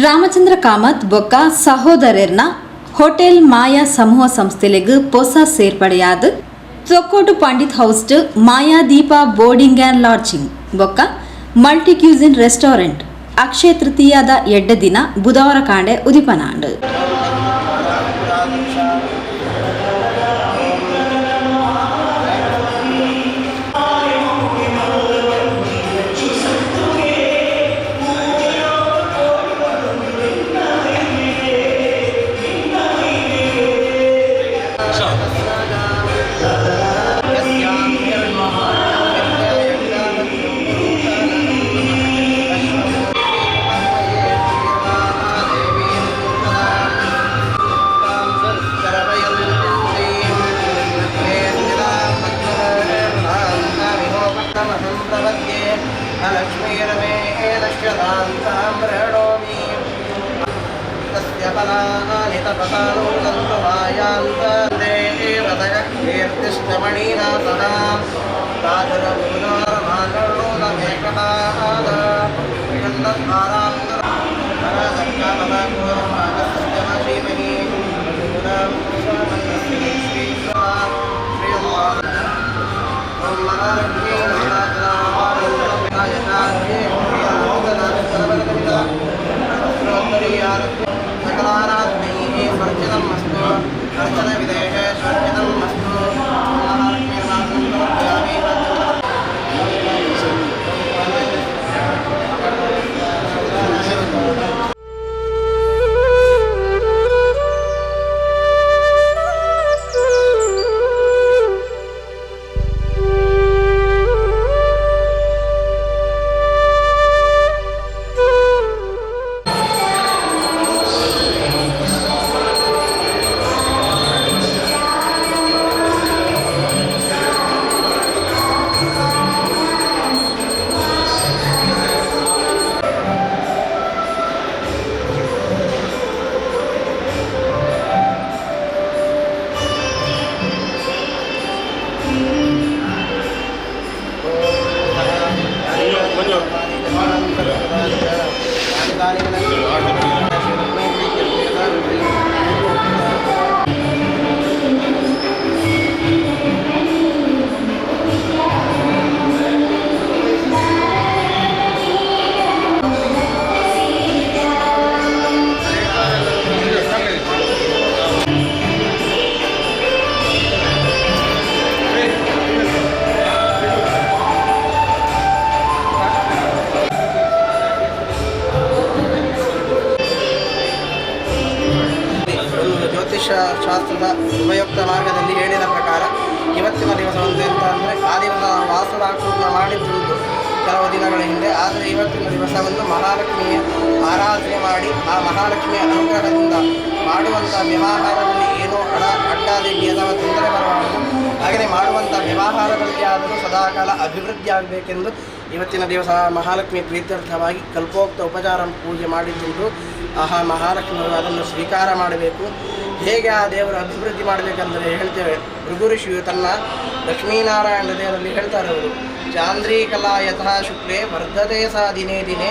ರಾಮಚಂದ್ರ ಕಾಮತ್ ಬೊಕ್ಕ ಸಹೋದರರ್ನ ಹೋಟೆಲ್ ಮಾಯಾ ಸಮೂಹ ಸಂಸ್ಥೆಲೆಗ್ ಪೊಸ ಸೇರ್ಪಡೆಯಾದ Thokkottu Pandit house Maya Deepa boarding and lodging ಬೊಕ್ಕ ಮಲ್ಟಿ ಕ್ಯೂಸಿನ್ ರೆಸ್ಟೋರೆಂಟ್ ಅಕ್ಷಯ ತೃತೀಯದ ಎಡ್ಡ ದಿನ ಬುಧವಾರ ಕಾಂಡೆ ಉದಿಪನಾಂಡ್. ಜ್ಯೋತಿಷ ಶಾಸ್ತ್ರದ ಉಪಯುಕ್ತ ಮಾರ್ಗದಲ್ಲಿ ಹೇಳಿದ ಪ್ರಕಾರ ಇವತ್ತಿನ ದಿವಸ ಒಂದು ಎಂತ ಅಂದರೆ, ಆ ದಿವಸ ನಾವು ವಾಸುರಾಕ್ಷೂರ್ಣ ಮಾಡಿದ್ದುಂಟು ಕೆಲವು ದಿನಗಳ ಹಿಂದೆ. ಆದರೆ ಇವತ್ತಿನ ದಿವಸವನ್ನು ಮಹಾಲಕ್ಷ್ಮಿಯ ಆರಾಧನೆ ಮಾಡಿ ಆ ಮಹಾಲಕ್ಷ್ಮಿಯ ಅನುಗ್ರಹದಿಂದ ಮಾಡುವಂಥ ವ್ಯವಹಾರದಲ್ಲಿ ಏನೋ ಅಡ್ಡಾದಿಡ್ಡಿ ಅಥವಾ ತೊಂದರೆ ಬರಬಾರದು, ಹಾಗೆಯೇ ಮಾಡುವಂಥ ವ್ಯವಹಾರದಲ್ಲಿ ಆದರೂ ಸದಾಕಾಲ ಅಭಿವೃದ್ಧಿ ಆಗಬೇಕೆಂದು ಇವತ್ತಿನ ದಿವಸ ಮಹಾಲಕ್ಷ್ಮಿ ಪ್ರೀತ್ಯರ್ಥವಾಗಿ ಕಲ್ಪೋಕ್ತ ಉಪಚಾರ ಪೂಜೆ ಮಾಡಿದ್ದುಂಟು. ಆಹಾ ಮಹಾಲಕ್ಷ್ಮಿಯವರು ಅದನ್ನು ಸ್ವೀಕಾರ ಮಾಡಬೇಕು. ಹೇಗೆ ಆ ದೇವರು ಅಭಿವೃದ್ಧಿ ಮಾಡಬೇಕಂದರೆ ಹೇಳ್ತೇವೆ, ಭೃಗು ಋಷಿಯು ತನ್ನ ಲಕ್ಷ್ಮೀನಾರಾಯಣ ದೇವರಲ್ಲಿ ಹೇಳ್ತಾರೆ ಅವರು, ಚಾಂದ್ರೀಕಲಾ ಯಥಾ ಶುಕ್ಲೇ ವರ್ಧತೆ ಸಾ ದಿನೇ ದಿನೇ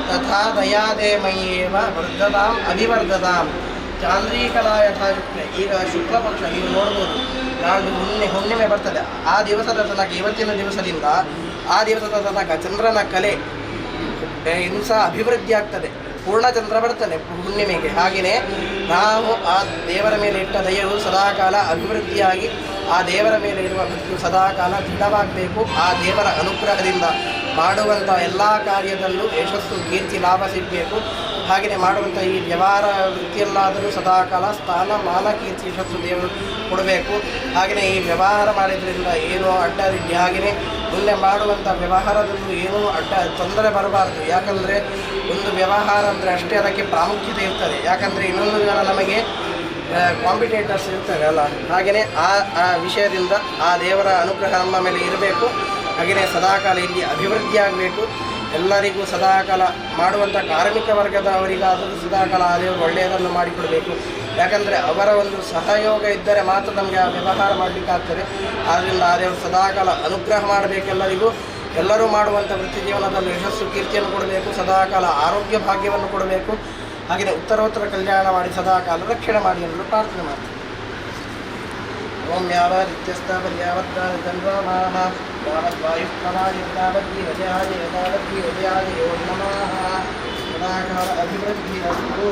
ತಥಾ ದಯಾದೇ ಮಯ್ಯೇವ ವರ್ಧತಾಂ ಅಭಿವರ್ಧತಾಂ. ಚಾಂದ್ರೀಕಲಾ ಯಥಾ ಶುಕ್ಲೇ, ಈಗ ಶುಕ್ಲ ಪಕ್ಷ ನೀವು ನೋಡ್ಬೋದು, ನಾಳ್ದು ಹುಣ್ಣಿಮೆ ಬರ್ತದೆ. ಆ ದಿವಸದ ತನಕ, ಇವತ್ತಿನ ದಿವಸದಿಂದ ಆ ದಿವಸದ ತನಕ ಚಂದ್ರನ ಕಲೆ ಇನ್ನು ಸಹ ಅಭಿವೃದ್ಧಿ ಆಗ್ತದೆ. ಪೂರ್ಣಚಂದ್ರ ಬರ್ತಾನೆ ಹುಣ್ಣಿಮೆಗೆ. ಹಾಗೆಯೇ ನಾವು ಆ ದೇವರ ಮೇಲೆ ಇಟ್ಟ ದಯೆಯು ಸದಾಕಾಲ ಅಭಿವೃದ್ಧಿಯಾಗಿ ಆ ದೇವರ ಮೇಲೆ ಇರುವ ಭಕ್ತಿಯು ಸದಾಕಾಲ ದೃಢವಾಗಬೇಕು. ಆ ದೇವರ ಅನುಗ್ರಹದಿಂದ ಮಾಡುವಂಥ ಎಲ್ಲ ಕಾರ್ಯದಲ್ಲೂ ಯಶಸ್ಸು ಕೀರ್ತಿ ಲಾಭ ಸಿಗಬೇಕು. ಹಾಗೆಯೇ ಮಾಡುವಂಥ ಈ ವ್ಯವಹಾರ ವೃತ್ತಿಯಲ್ಲಾದರೂ ಸದಾಕಾಲ ಸ್ಥಾನ ಮಾನ ಕೀರ್ತಿ ಯಶಸ್ಸು ದೇವರು ಕೊಡಬೇಕು. ಹಾಗೆಯೇ ಈ ವ್ಯವಹಾರ ಮಾಡಿದ್ರಿಂದ ಏನೋ ಅಡ್ಡದಿಡ್ಡಿ, ಹಾಗೆಯೇ ಮುಂದೆ ಮಾಡುವಂಥ ವ್ಯವಹಾರದಲ್ಲೂ ಏನೂ ಅಡ್ಡ ತೊಂದರೆ ಬರಬಾರ್ದು. ಯಾಕಂದರೆ ಒಂದು ವ್ಯವಹಾರ ಅಂದರೆ ಅಷ್ಟೇ ಅದಕ್ಕೆ ಪ್ರಾಮುಖ್ಯತೆ ಇರ್ತದೆ. ಯಾಕಂದರೆ ಇನ್ನೊಂದು ಜನ ನಮಗೆ ಕಾಂಪಿಟೇಟರ್ಸ್ ಇರ್ತಾರೆ ಅಲ್ಲ. ಹಾಗೆಯೇ ಆ ಆ ವಿಷಯದಿಂದ ಆ ದೇವರ ಅನುಗ್ರಹ ನಮ್ಮ ಮೇಲೆ ಇರಬೇಕು. ಹಾಗೆಯೇ ಸದಾಕಾಲ ಇಲ್ಲಿ ಅಭಿವೃದ್ಧಿ ಆಗಬೇಕು. ಎಲ್ಲರಿಗೂ ಸದಾಕಾಲ ಮಾಡುವಂಥ ಕಾರ್ಮಿಕ ವರ್ಗದವರಿಗಾದರೂ ಸದಾಕಾಲ ಆ ದೇವರು ಒಳ್ಳೆಯದನ್ನು ಮಾಡಿಕೊಡಬೇಕು. ಯಾಕಂದರೆ ಅವರ ಒಂದು ಸಹಯೋಗ ಇದ್ದರೆ ಮಾತ್ರ ನಮಗೆ ಆ ವ್ಯವಹಾರ ಮಾಡಲಿಕ್ಕಾಗ್ತದೆ. ಆದ್ದರಿಂದ ಆ ದೇವರು ಸದಾಕಾಲ ಅನುಗ್ರಹ ಮಾಡಬೇಕೆಲ್ಲರಿಗೂ. ಎಲ್ಲರೂ ಮಾಡುವಂಥ ವೃತ್ತಿ ಜೀವನದಲ್ಲಿ ಯಶಸ್ಸು ಕೀರ್ತಿಯನ್ನು ಕೊಡಬೇಕು. ಸದಾಕಾಲ ಆರೋಗ್ಯ ಭಾಗ್ಯವನ್ನು ಕೊಡಬೇಕು. ಹಾಗೆಯೇ ಉತ್ತರೋತ್ತರ ಕಲ್ಯಾಣ ಮಾಡಿ ಸದಾಕಾಲ ರಕ್ಷಣೆ ಮಾಡಿ ಎಂದು ಪ್ರಾರ್ಥನೆ ಮಾಡ್ತೀವಿ. ಓಂ ಯಾವದಿತ್ಯಸ್ತಾವರ್ಯಾವತ್ತಾಮಃ ಯಾವದ್ವಾಯುಪ್ರಮಾಯತಾವದ್ವೀರಜಾಯತಾವದ್ವೀರಜಾಯೋ ನಮಃ. ಸದಾಕಾಲ ಅಭಿವೃದ್ಧಿರಸ್ತು.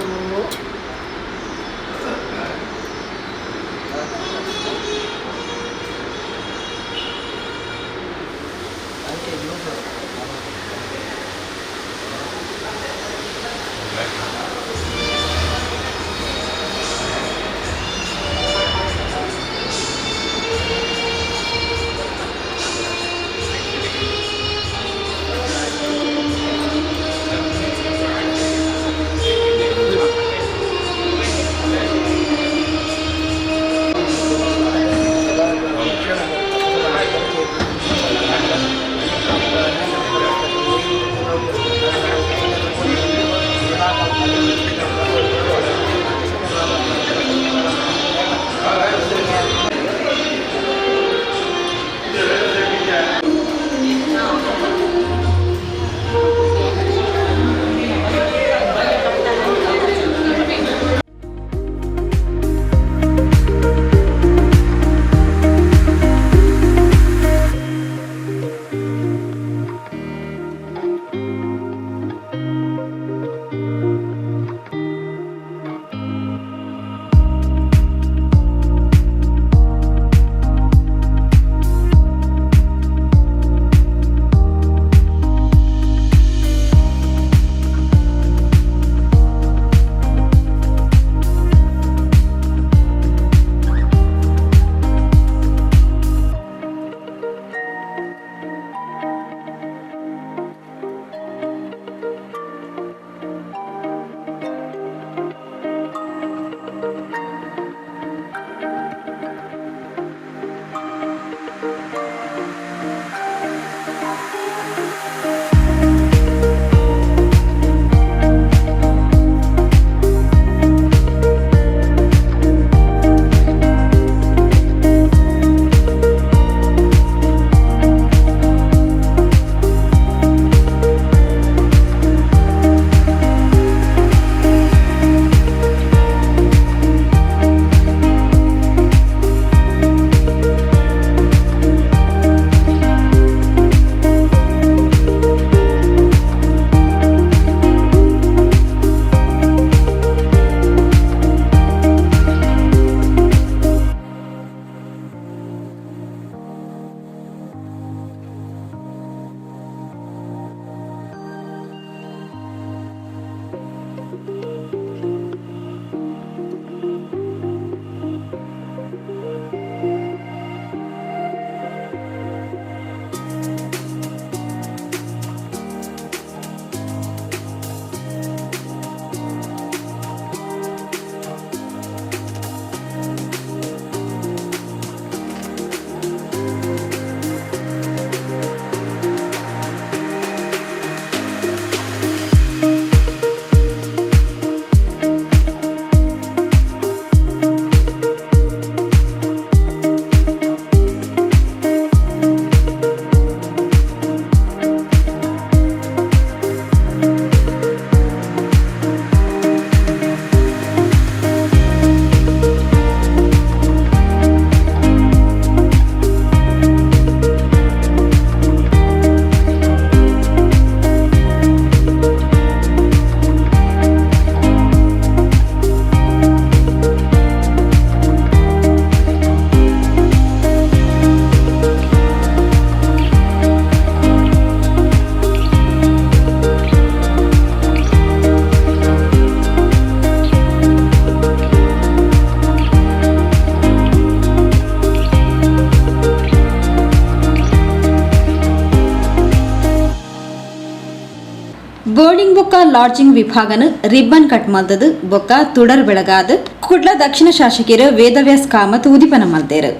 ಬೋರ್ಡಿಂಗ್ ಬೊಕ್ಕ ಲಾಡ್ಜಿಂಗ್ ವಿಭಾಗನ ರಿಬ್ಬನ್ ಕಟ್ ಮಲ್ದದು ಬೊಕ್ಕ ತುಡರ್ ಬೆಳಗಾದ ಕುಡ್ಲ ದಕ್ಷಿಣ ಶಾಸಕಿಯರು ವೇದವ್ಯಾಸ್ ಕಾಮತ್ ಉದಿಪನ ಮಲ್ದೇರು.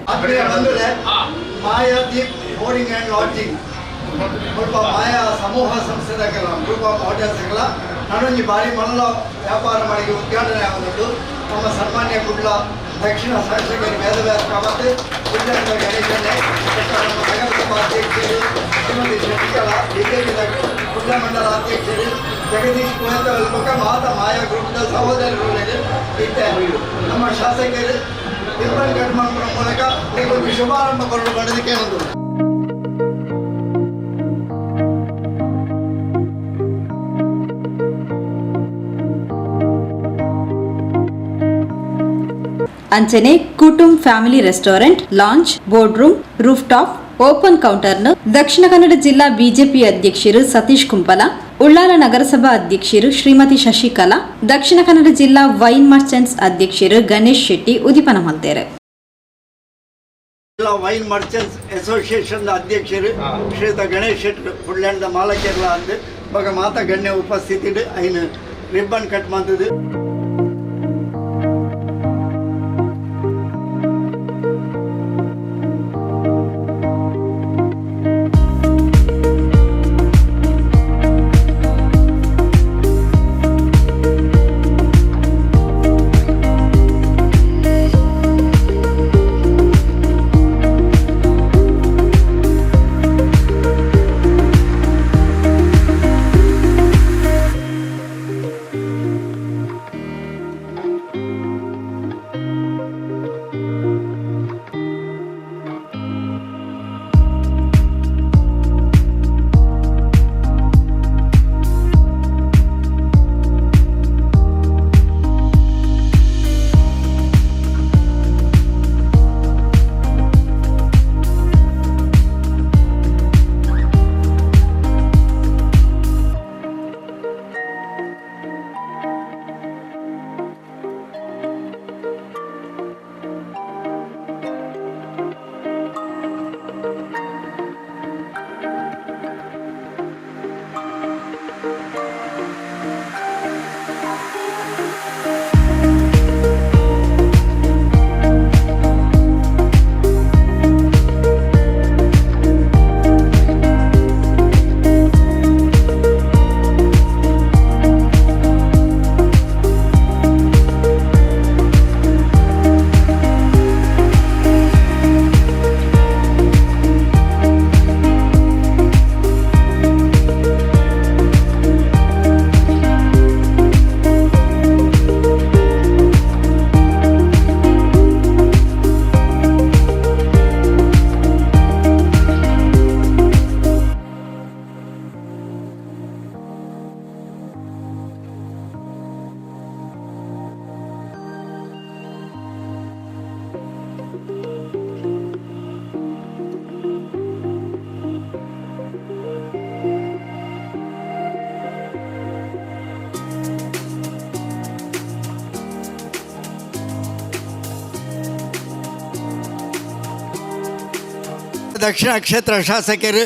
ಮಾಯಾದೀಪ್ ಬೋರ್ಡಿಂಗ್ ಆ್ಯಂಡ್ ಲಾಡ್ಜಿಂಗ್ ಸ್ವಲ್ಪ ಮಾಯಾ ಸಮೂಹ ಸಂಸ್ಥೆದಾಗಲ್ಲ ಗ್ರೂಪ್ ಆಫ್ ಹೋಟೆಲ್ಸ್ ಆಗಲ್ಲ ನಾನೊಂಜಿ ಬಾರಿ ಮಲ್ಲ ವ್ಯಾಪಾರ ಮಾಡಿ ಉದ್ಘಾಟನೆ ಆಗುದುಂಟು. ನಮ್ಮ ಸನ್ಮಾನ್ಯ ಕುಡ್ಲ ದಕ್ಷಿಣ ಶಾಸಕರು ವೇದವ್ಯಾಸ ಕಾಮತ್, ಕುಡ್ಲದ ಗಣೇಶನೇ, ನಮ್ಮ ನಗರಸಭಾ ಅಧ್ಯಕ್ಷರು ಶ್ರೀಮತಿ ಶಶಿಕಲಾ, ಬಿಜೆಪಿದ ಕುಡ್ಲ ಮಂಡಲ ಅಧ್ಯಕ್ಷರು ಜಗದೀಶ್ ಕುವೆಂತ, ಮಾತಾ ಮಾಯಾ ಗ್ರೂಪ್ದ ಸಹೋದರರು ಇತ್ತೆ ನಮ್ಮ ಶಾಸಕರು ರಿಬ್ಬನ್ ಕಟ್ ಮಾಡುವ ಮೂಲಕ ಒಂದು ಶುಭಾರಂಭ ಕೊರಡು ಮಾಡೋದಕ್ಕೆ ಒಂದು. ಅಂಚನೆ Kutum family restaurant, lounge, board room, roof top, open ಕೌಂಟರ್ನ Dakshina Kannada ಜಿಲ್ಲಾ ಬಿಜೆಪಿ ಅಧ್ಯಕ್ಷರು ಸತೀಶ್ ಕುಂಪಲ, ಉಳ್ಳಾಲ ನಗರಸಭಾ ಅಧ್ಯಕ್ಷರು ಶ್ರೀಮತಿ ಶಶಿಕಲಾ, ದಕ್ಷಿಣ ಕನ್ನಡ ಜಿಲ್ಲಾ ವೈನ್ ಮರ್ಚೆಂಟ್ಸ್ ಅಧ್ಯಕ್ಷರು ಗಣೇಶ್ ಶೆಟ್ಟಿ ಉದಿಪನ ಮಲ್ತೇರು. ಜಿಲ್ಲಾ wine merchants association ಅಧ್ಯಕ್ಷರು ಶ್ರೀಯುತ ಗಣೇಶ್ ಶೆಟ್ಟಿ, ಫುಡ್ಲ್ಯಾಂಡ್ ಮಾಲಕರ್ಲ ಅಂದು ಬೊಕ ಮಾತ ಗಣ್ಯ ಉಪಸ್ಥಿತಿ ಐನು ರಿಬ್ಬನ್ ಕಟ್ ಮಾಡ್ತದೆ. ದಕ್ಷಿಣ ಕ್ಷೇತ್ರ ಶಾಸಕರು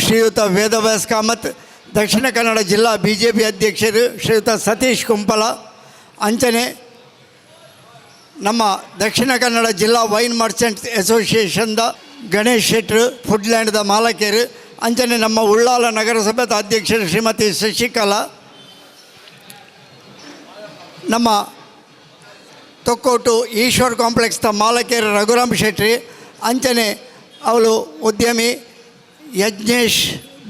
ಶ್ರೀಯುತ ವೇದವ್ಯಾಸ್ ಕಾಮತ್, ದಕ್ಷಿಣ ಕನ್ನಡ ಜಿಲ್ಲಾ ಬಿಜೆಪಿ ಅಧ್ಯಕ್ಷರು ಶ್ರೀಯುತ ಸತೀಶ್ ಕುಂಪಲ, ಅಂಚನೆ ನಮ್ಮ ದಕ್ಷಿಣ ಕನ್ನಡ ಜಿಲ್ಲಾ ವೈನ್ ಮರ್ಚೆಂಟ್ಸ್ ಅಸೋಸಿಯೇಷನ್ದ ಗಣೇಶ್ ಶೆಟ್ರು, ಫುಡ್ಲ್ಯಾಂಡ್ದ ಮಾಲಕರು, ಅಂಚನೆ ನಮ್ಮ ಉಳ್ಳಾಲ ನಗರಸಭೆದ ಅಧ್ಯಕ್ಷರು ಶ್ರೀಮತಿ ಶಶಿಕಲಾ, ನಮ್ಮ ತೊಕ್ಕೋಟು ಈಶ್ವರ್ ಕಾಂಪ್ಲೆಕ್ಸ್ದ ಮಾಲಕರು ರಘುರಾಮ್ ಶೆಟ್ಟಿ, ಅಂಚನೆ ಅವಳು ಉದ್ಯಮಿ ಯಜ್ಞೇಶ್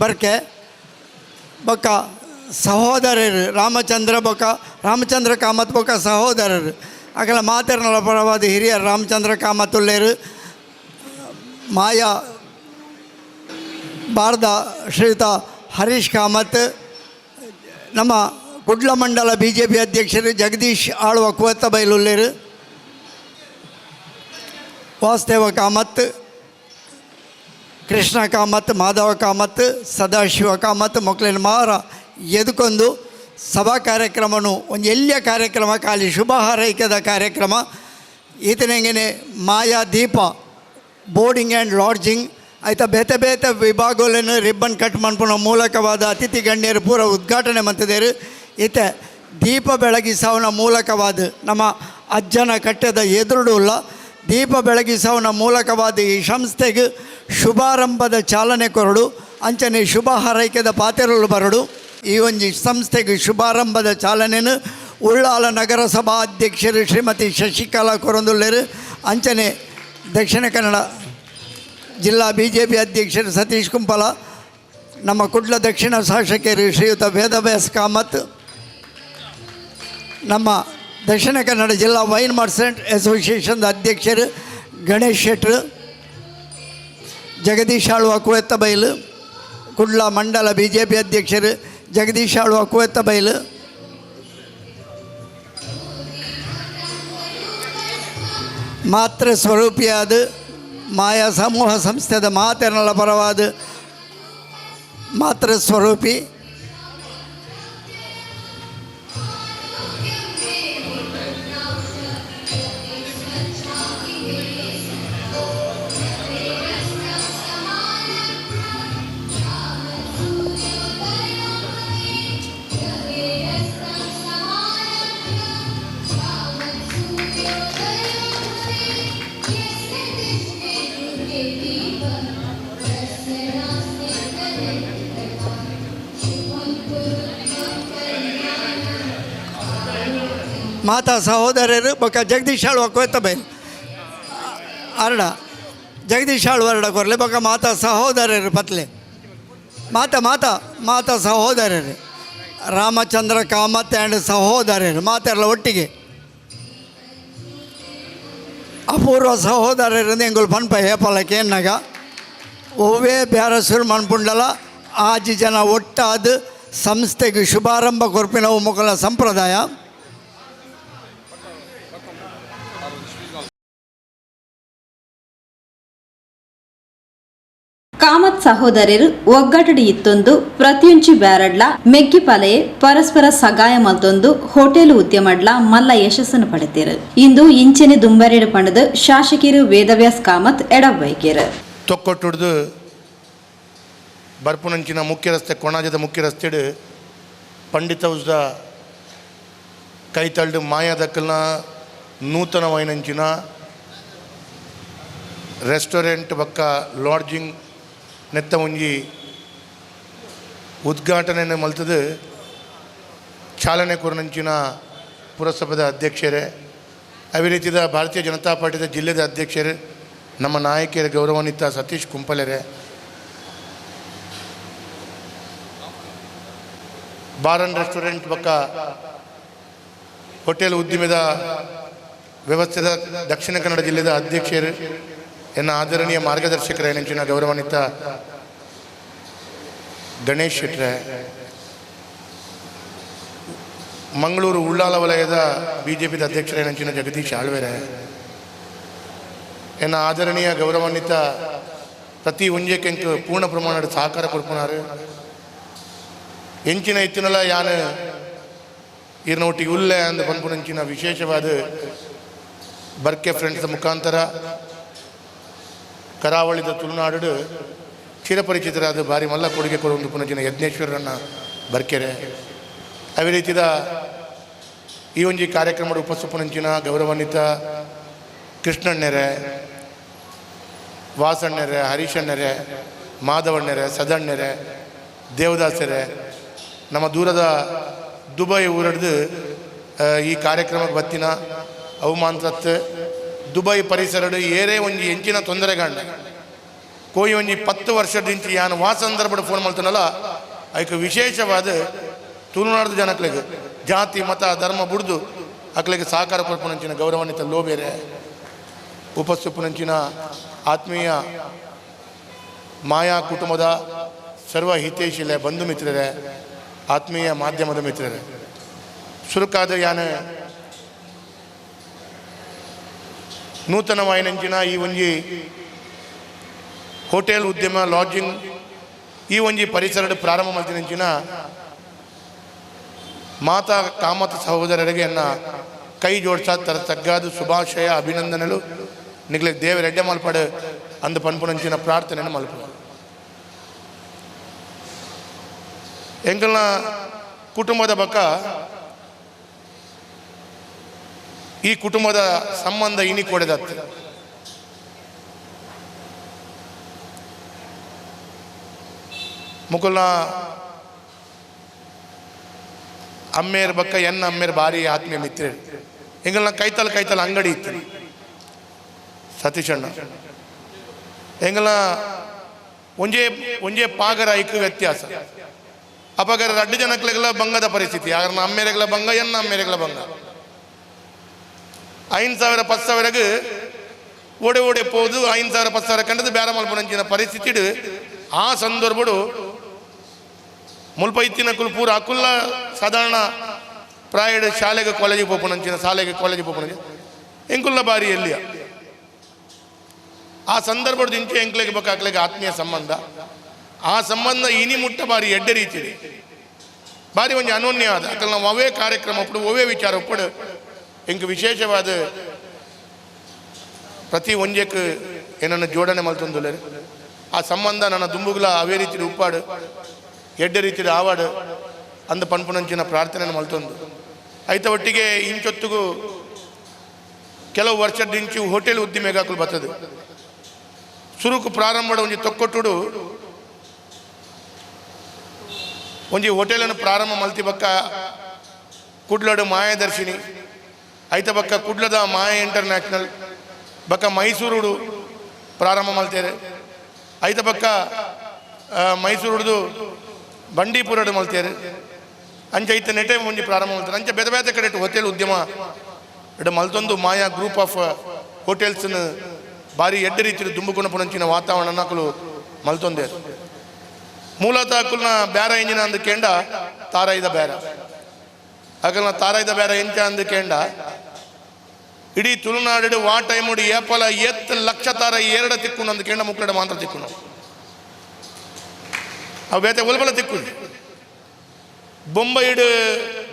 ಬರ್ಕೆ, ಬೊಕ್ಕ ಸಹೋದರರು ರಾಮಚಂದ್ರ ಬೊಕ್ಕ ರಾಮಚಂದ್ರ ಕಾಮತ್ ಬೊಕ್ಕ ಸಹೋದರರು ಅಕಲ ಮಾತೆರ್ನಲ ಪರವಾದ ಹಿರಿಯರು ರಾಮಚಂದ್ರ ಕಾಮತ್ ಉಲ್ಲೇರು, ಮಾಯಾ ಬಾರ್ದ ಶ್ರೀಯುತ ಹರೀಶ್ ಕಾಮತ್, ನಮ್ಮ ಕುಡ್ಲ ಮಂಡಲ ಬಿಜೆಪಿ ಅಧ್ಯಕ್ಷರು ಜಗದೀಶ್ ಆಳ್ವ ಕುವತ್ತಬೈಲುಲ್ಲೇರು, ವಾಸುದೇವ ಕಾಮತ್, ಕೃಷ್ಣ ಕಾಮತ್, ಮಾಧವ ಕಾಮತ್, ಸದಾಶಿವ ಕಾಮತ್ ಮೊಕ್ಲಿನ ಮಾರ ಎದುಕೊಂದು ಸಭಾ ಕಾರ್ಯಕ್ರಮನು ಒಂದು ಎಲ್ಲಿಯ ಕಾರ್ಯಕ್ರಮ ಖಾಲಿ ಶುಭ ಹಾರೈಕೆದ ಕಾರ್ಯಕ್ರಮ. ಈತನೆಂಗೆನೆ ಮಾಯಾ ದೀಪ boarding and lodging ಆಯ್ತಾ ಬೇತೆ ಬೇತೆ ವಿಭಾಗಗಳನ್ನು ರಿಬ್ಬನ್ ಕಟ್ ಮನ್ಪುನ ಮೂಲಕವಾದ ಅತಿಥಿ ಗಣ್ಯರು ಪೂರ ಉದ್ಘಾಟನೆ ಮಂತಿದ್ದೇರು. ಈತ ದೀಪ ಬೆಳಗಿಸವನ ಮೂಲಕವಾದ ನಮ್ಮ ಅಜ್ಜನ ಕಟ್ಟೆದ ಎದುರುಡುಲ್ಲ ದೀಪ ಬೆಳಗಿಸವನ ಮೂಲಕವಾದ ಈ ಸಂಸ್ಥೆಗೆ ಶುಭಾರಂಭದ ಚಾಲನೆ ಕೊರಡು, ಅಂಚನೆ ಶುಭ ಹಾರೈಕೆದ ಪಾತೆರಲು ಬರಡು. ಈ ಒಂಜಿ ಸಂಸ್ಥೆಗೆ ಶುಭಾರಂಭದ ಚಾಲನೆಯನ್ನು ಉಳ್ಳಾಲ ನಗರಸಭಾ ಅಧ್ಯಕ್ಷರು ಶ್ರೀಮತಿ ಶಶಿಕಲಾ ಕೊರಂದುಲ್ಲೇರು ಅಂಚನೆ ದಕ್ಷಿಣ ಕನ್ನಡ ಜಿಲ್ಲಾ ಬಿಜೆಪಿ ಅಧ್ಯಕ್ಷರು ಸತೀಶ್ ಕುಂಪಲ, ನಮ್ಮ ಕುಡ್ಲ ದಕ್ಷಿಣ ಶಾಸಕರು ಶ್ರೀಯುತ ವೇದವ್ಯಾಸ್ ಕಾಮತ್, ನಮ್ಮ ದಕ್ಷಿಣ ಕನ್ನಡ ಜಿಲ್ಲಾ ವೈನ್ ಮರ್ಚೆಂಟ್ ಅಸೋಸಿಯೇಷನ್ದ ಅಧ್ಯಕ್ಷರು ಗಣೇಶ್ ಶೆಟ್ರು, ಜಗದೀಶ್ ಆಳ್ವ ಕುವೆತ್ತಬೈಲು, ಕುಡ್ಲ ಮಂಡಲ ಬಿಜೆಪಿ ಅಧ್ಯಕ್ಷರು ಜಗದೀಶ್ ಆಳ್ವ ಕುವೆತ್ತಬೈಲು, ಮಾತೃ ಸ್ವರೂಪಿಯಾದ ಮಾಯಾ ಸಮೂಹ ಸಂಸ್ಥೆದ ಮಾತೆರನಲ ಪರವಾದ ಮಾತೃ ಸ್ವರೂಪಿ ಮಾತಾ ಸಹೋದರರು ಬೊಕ್ಕ ಜಗದೀಶ್ ಆಳ್ವ ಕೊಯ್ತಬೈಲ್ ಅರಡ ಜಗದೀಶ್ ಆಳ್ವ ಅರಡ ಕೊರ್ಲೆ ಬೊಕ್ಕ ಮಾತಾ ಸಹೋದರರು ಪತ್ಲೆ ಮಾತಾ ಮಾತಾ ಮಾತಾ ಸಹೋದರರು ರಾಮಚಂದ್ರ ಕಾಮತ್ ಆ್ಯಂಡ್ ಸಹೋದರರು ಮಾತೆಲ್ಲ ಒಟ್ಟಿಗೆ ಅಪೂರ್ವ ಸಹೋದರರು ಎಂಗುಲು ಪನ್ಪ ಹೇಪಲ ಕೇನ್ನಾಗ ಒವ್ವೇ ಬ್ಯಾರಸುರು ಮನ್ಪುಂಡಲ ಆಜಿ ಜನ ಒಟ್ಟಾದ ಸಂಸ್ಥೆಗೆ ಶುಭಾರಂಭ ಕೊರ್ಪಿನ ಮೊಕಲ ಸಂಪ್ರದಾಯ. ಕಾಮತ್ ಸಹೋದರರು ಒಗ್ಗಟ್ಟಡಿ ಇತ್ತೊಂದು ಪ್ರತಿಯೊಂಚಿ ಬ್ಯಾರಡ್ಲ ಮೆಗ್ಗಿ ಪಲೆಯೆ ಪರಸ್ಪರ ಸಗಾಯ ಮಲ್ತೊಂದು ಹೋಟೆಲ್ ಉದ್ಯಮಡ್ಲ ಮಲ್ಲ ಯಶಸ್ಸನ್ನು ಪಡೆತೇರು. ಇಂದು ಇಂಚೆನೆ ದುಂಬರೇಡು ಪಂಡದು ಶಾಸಕಿರು ವೇದವ್ಯಾಸ್ ಕಾಮತ್ ಎಡಬೈಕೇರು. ತೊಕ್ಕೊಟ್ಟುಡ್ದು ಬರ್ಪುನಂಚಿನ ಮುಖ್ಯ ರಸ್ತೆ ಕೊಣಾಜದ ಮುಖ್ಯ ರಸ್ತೆಡು ಪಂಡಿತ ಹೌಸ್ದ ಕೈತಳ್ಡು ಮಾಯಾದಕ್ಕಲ್ನ ನೂತನವಾಯಿನಂಚಿನ ರೆಸ್ಟೋರೆಂಟ್ ಬಕ್ಕ ಲಾಡ್ಜಿಂಗ್ ನೆತ್ತ ಒಂಜಿ ಉದ್ಘಾಟನೆ ಮಲ್ತದು ಚಾಲನೆ ಕೊರನಂಚಿನ ಪುರಸಭೆದ ಅಧ್ಯಕ್ಷರೇ, ಅದೇ ರೀತಿದ ಭಾರತೀಯ ಜನತಾ ಪಾರ್ಟಿದ ಜಿಲ್ಲೆದ ಅಧ್ಯಕ್ಷರೇ, ನಮ್ಮ ನಾಯಕಿಯರ ಗೌರವಾನ್ವಿತ ಸತೀಶ್ ಕುಂಪಲೆರೆ, ಬಾರನ್ ರೆಸ್ಟೋರೆಂಟ್ ಬಕ್ಕ ಹೋಟೆಲ್ ಉದ್ಯಮದ ವ್ಯವಸ್ಥೆದ ದಕ್ಷಿಣ ಕನ್ನಡ ಜಿಲ್ಲೆದ ಅಧ್ಯಕ್ಷರು ಎನ್ನ ಆದರಣೀಯ ಮಾರ್ಗದರ್ಶಕರ ನೆಂಚಿನ ಗೌರವಾನ್ವಿತ ಗಣೇಶ್ ಶೆಟ್ರೆ, ಮಂಗಳೂರು ಉಳ್ಳಾಲ ವಲಯದ ಬಿಜೆಪಿದ ಅಧ್ಯಕ್ಷರ ನೆಂಚಿನ ಜಗದೀಶ್ ಆಳ್ವೆರೆ, ಎನ್ನ ಆದರಣೀಯ ಗೌರವಾನ್ವಿತ ಪ್ರತಿ ಒಂಜೆಕೆಂಕ್ ಪೂರ್ಣ ಪ್ರಮಾಣದ ಸಹಕಾರ ಕೊಡ್ಪುನಾರು ಎಂಚಿನ ಇತ್ತಿನಲ ಯಾನು ಈರ್ನ ಒಟ್ಟಿಗೆ ಉಲ್ಲೆ ಅಂದ ಪನ್ಪುನಂಚಿನ ವಿಶೇಷವಾದ ಬರ್ಕೆ ಫ್ರೆಂಡ್ಸ್ ಮುಖಾಂತರ ಕರಾವಳಿದ ತುಳುನಾಡು ಚಿರಪರಿಚಿತರಾದ ಭಾರಿ ಮಲ್ಲ ಕೊಡುಗೆ ಕೊಡುವಂದು ಪುನಜಿನ ಯಜ್ಞೇಶ್ವರನ್ನ ಬರ್ಕೆರೆ. ಅದೇ ರೀತಿದ ಈ ಒಂಜಿ ಕಾರ್ಯಕ್ರಮದ ಉಪಸ್ಥಿಪನಂಚಿನ ಗೌರವಾನ್ವಿತ ಕೃಷ್ಣಣ್ಣೆರೆ, ವಾಸಣ್ಣೆರೆ, ಹರೀಶಣ್ಣೆರೆ, ಮಾಧವಣ್ಣೆರೆ, ಸದಣ್ಣೆರೆ, ದೇವದಾಸರೆ, ನಮ್ಮ ದೂರದ ದುಬೈ ಊರಡ್ದು ಈ ಕಾರ್ಯಕ್ರಮಕ್ಕೆ ಬತ್ತಿನ ಅವಮಾನತ್ ದುಬೈ ಪರಿಸರಡು ಏರೇ ಒಂಜಿ ಎಂಚಿನ ತೊಂದರೆಗಂಡ ಕೋಯಿ ಒಂಜಿ 10 ವರ್ಷದಿಂಚಿ ಯಾನು ವಾ ಸಂದರ್ಭದ ಫೋನ್ ಮಾಡ್ತಾನಲ್ಲ ಐಕ್ ವಿಶೇಷವಾದ ತುಳುನಾಡು ಜನಕ್ಲೆಗ್ ಜಾತಿ ಮತ ಧರ್ಮ ಬುಡ್ದು ಅಕ್ಲೆಗ್ ಸಹಕಾರ ಕೊರ್ಪುನಂಚಿನ ಗೌರವಾನ್ವಿತ ಲೋಬೇರೆ ಉಪಸ್ಥಿಪುನಂಚಿನ ಆತ್ಮೀಯ ಮಾಯಾ ಕುಟುಂಬದ ಸರ್ವ ಹಿತೈಷಿಲೆ ಬಂಧು ಮಿತ್ರರೇ, ಆತ್ಮೀಯ ಮಾಧ್ಯಮದ ಮಿತ್ರರೇ, ಸುರುಕಾದ ಯಾನು ನೂತನವಾಯಿನಂಚಿನ ಈ ಒಂಜಿ ಹೋಟೆಲ್ ಉದ್ಯಮ ಲಾಡ್ಜಿಂಗ್ ಈ ಒಂಜಿ ಪರಿಸರದ ಪ್ರಾರಂಭ ಮಲ್ತಿನಂಚಿನ ಮಾತಾ ಕಾಮತ ಸಹೋದರರಿಗೆ ಅನ್ನ ಕೈ ಜೋಡ್ಸ ತರ ತಗ್ಗಾದು ಶುಭಾಶಯ ಅಭಿನಂದನೆಲು ನಿಗ್ಲೆ ದೇವರೆಡ್ಡೆ ಮಲ್ಪಡು ಅಂದ ಪನ್ಪುನಂಚಿನ ಪ್ರಾರ್ಥನೆಯನ್ನು ಮಲ್ಪು. ಎಂಕಲ್ನ ಕುಟುಂಬದ ಬಕ್ಕ ಈ ಕುಟುಂಬದ ಸಂಬಂಧ ಇನಿ ಕೊಡೆದತ್ತು. ಮುಕುಲ್ನ ಅಮ್ಮೇರ್ ಬಕ್ಕ ಎನ್ನ ಅಮ್ಮೇರ್ ಭಾರಿ ಆತ್ಮೀಯ ಮಿತ್ರರು. ಎಂಗಲ್ನ ಕೈತಲ್ ಕೈತಲ್ ಅಂಗಡಿ ಇತ್ತು ಸತೀಶಣ್ಣ. ಎಂಗಲ್ನ ಒಂಜೇ ಒಂಜೇ ಪಾಗರ ಐಕ್ ವ್ಯತ್ಯಾಸ. ಅಪಗರ ರಡ್ಡು ಜನಕ್ಲೆಗ್ಲ ಬಂಗದ ಪರಿಸ್ಥಿತಿ. ಯಾರನ್ನ ಅಮ್ಮೇರೆಗ್ಲ ಬಂಗ, ಎನ್ನ ಅಮ್ಮೇರೆಗ್ಲ ಬಂಗ. 5,000 10,000 ಓಡೆ ಓಡೆ ಪೋದು 5,000 10,000 ಕಂಡದು ಬೇರೆ ಮಲ್ಪುನಂಚಿನ ಪರಿಸ್ಥಿತಿ. ಆ ಸಂದರ್ಭಡು ಮುಲ್ಪ ಇತ್ತಿನಕುಲು ಪೂರ ಅಕುಲ್ಲ ಸಾಧಾರಣ ಪ್ರಾಯಡ್ ಶಾಲೆಗೆ ಕಾಲೇಜಿಗೆ ಪೋಪುನಂಚಿನ, ಶಾಲೆಗೆ ಕಾಲೇಜಿಗೆ ಪೋಪುನಂಚಿನ ಎಂಕುಲ್ಲ ಬಾರಿ ಎಲ್ಲಿಯ. ಆ ಸಂದರ್ಭದ ಇಂಚೆ ಎಂಕ್ಲೆಗೆ ಬೊಕ್ಕ ಆತ್ಮೀಯ ಸಂಬಂಧ. ಆ ಸಂಬಂಧ ಇನಿ ಮುಟ್ಟ ಬಾರಿ ಎಡ್ಡೆ ರೀತಿ ಬಾರಿ ಒಂಜಿ ಅನೋನ್ಯ ಆದ ಅಕಲ್ ನಾವು ಅವೇ ಕಾರ್ಯಕ್ರಮ ಒಪ್ಪಡು ಅವೇ ವಿಚಾರ ಒಪ್ಪಡು ಎಂಕ್ ವಿಶೇಷವಾದ ಪ್ರತಿ ಒಂಜೆಕ್ ಏನನ್ನು ಜೋಡಣೆ ಮಲ್ತೊಂದುಲ್ಲೆರ್. ಆ ಸಂಬಂಧ ನನ್ನ ದುಂಬುಗುಲ ಅವೇ ರೀತಿಯ ಉಪ್ಪಾಡು ಎಡ್ಡೆ ರೀತಿಯ ಆವಾಡು ಅಂದ ಪನ್ಪುನಂಚಿನ ಪ್ರಾರ್ಥನೆ ಮಲ್ತೊಂದು ಐತ ಒಟ್ಟಿಗೆ ಇಂಚೊತ್ತುಗು ಕೆಲವು ವರ್ಷದಿಂಚು ಹೋಟೆಲ್ ಉದ್ದಿಮೆಗಾಕಲು ಬರ್ತದೆ. ಸುರುಕು ಪ್ರಾರಂಭ ಒಂಜಿ ತೊಕ್ಕೊಟ್ಟುಡು ಒಂಜಿ ಹೋಟೆಲನ್ನು ಪ್ರಾರಂಭ ಮಲ್ತಿ ಬಕ್ಕ ಕುಡ್ಲಡು ಮಾಯದರ್ಶಿನಿ ಐತ ಬಕ್ಕ ಕುಡ್ಲದ ಮಾಯ ಇಂಟರ್ನ್ಯಾಷನಲ್ ಬಕ್ಕ ಮೈಸೂರುಡು ಪ್ರಾರಂಭ ಮಲ್ತೇರೆ. ಐತ ಬಕ್ಕ ಮೈಸೂರುಡು ಬಂಡೀಪುರಡು ಮಲ್ತೇರೆ. ಅಂಚೆ ಐತ ನೆಟೆ ಒಂಜಿ ಪ್ರಾರಂಭ ಮಲ್ತಾರೆ. ಅಂಚೆ ಬೇರೆ ಬೇರೆ ಕಡೆ ಹೋಟೆಲ್ ಉದ್ಯಮ ಇಡು ಮಲ್ತೊಂದು ಮಾಯಾ ಗ್ರೂಪ್ ಆಫ್ ಹೋಟೆಲ್ಸ್ನ ಭಾರಿ ಎಡ್ಡೆ ರೀತಿಯ ದುಂಬುಗುಣ ಪುಣಂಚಿನ ವಾತಾವರಣ ಅಕುಲು ಮಲ್ತೊಂದೆ. ಮೂಲತಃ ಅಕುಲ್ನ ಬ್ಯಾರ ಇಂಜಿನ ಅಂದಕೇಂಡ ತಾರಾಯಿದ ಬೇರ ಅಕಲ್ನ ತಾರಾಯಿದ ಬೇರ ಎಂಚ ಅಂದಕೇಂಡ ಇಡೀ ತುಳುನಾಡು ವಾ ಟೈಮುಡು ಏಪಲ ಎತ್ತು ಲಕ್ಷ ತಾರ ಎರಡ ತಿಕ್ಕು ಅಂದಕೇಂಡ ಮುಕ್ಕಡ ಮಾತ್ರ ತಿಕ್ಕು ಅವು ಬೇತೆ ಒಲ್ಬಲ ತಿಕ್ಕು. ಬೊಂಬೈಡು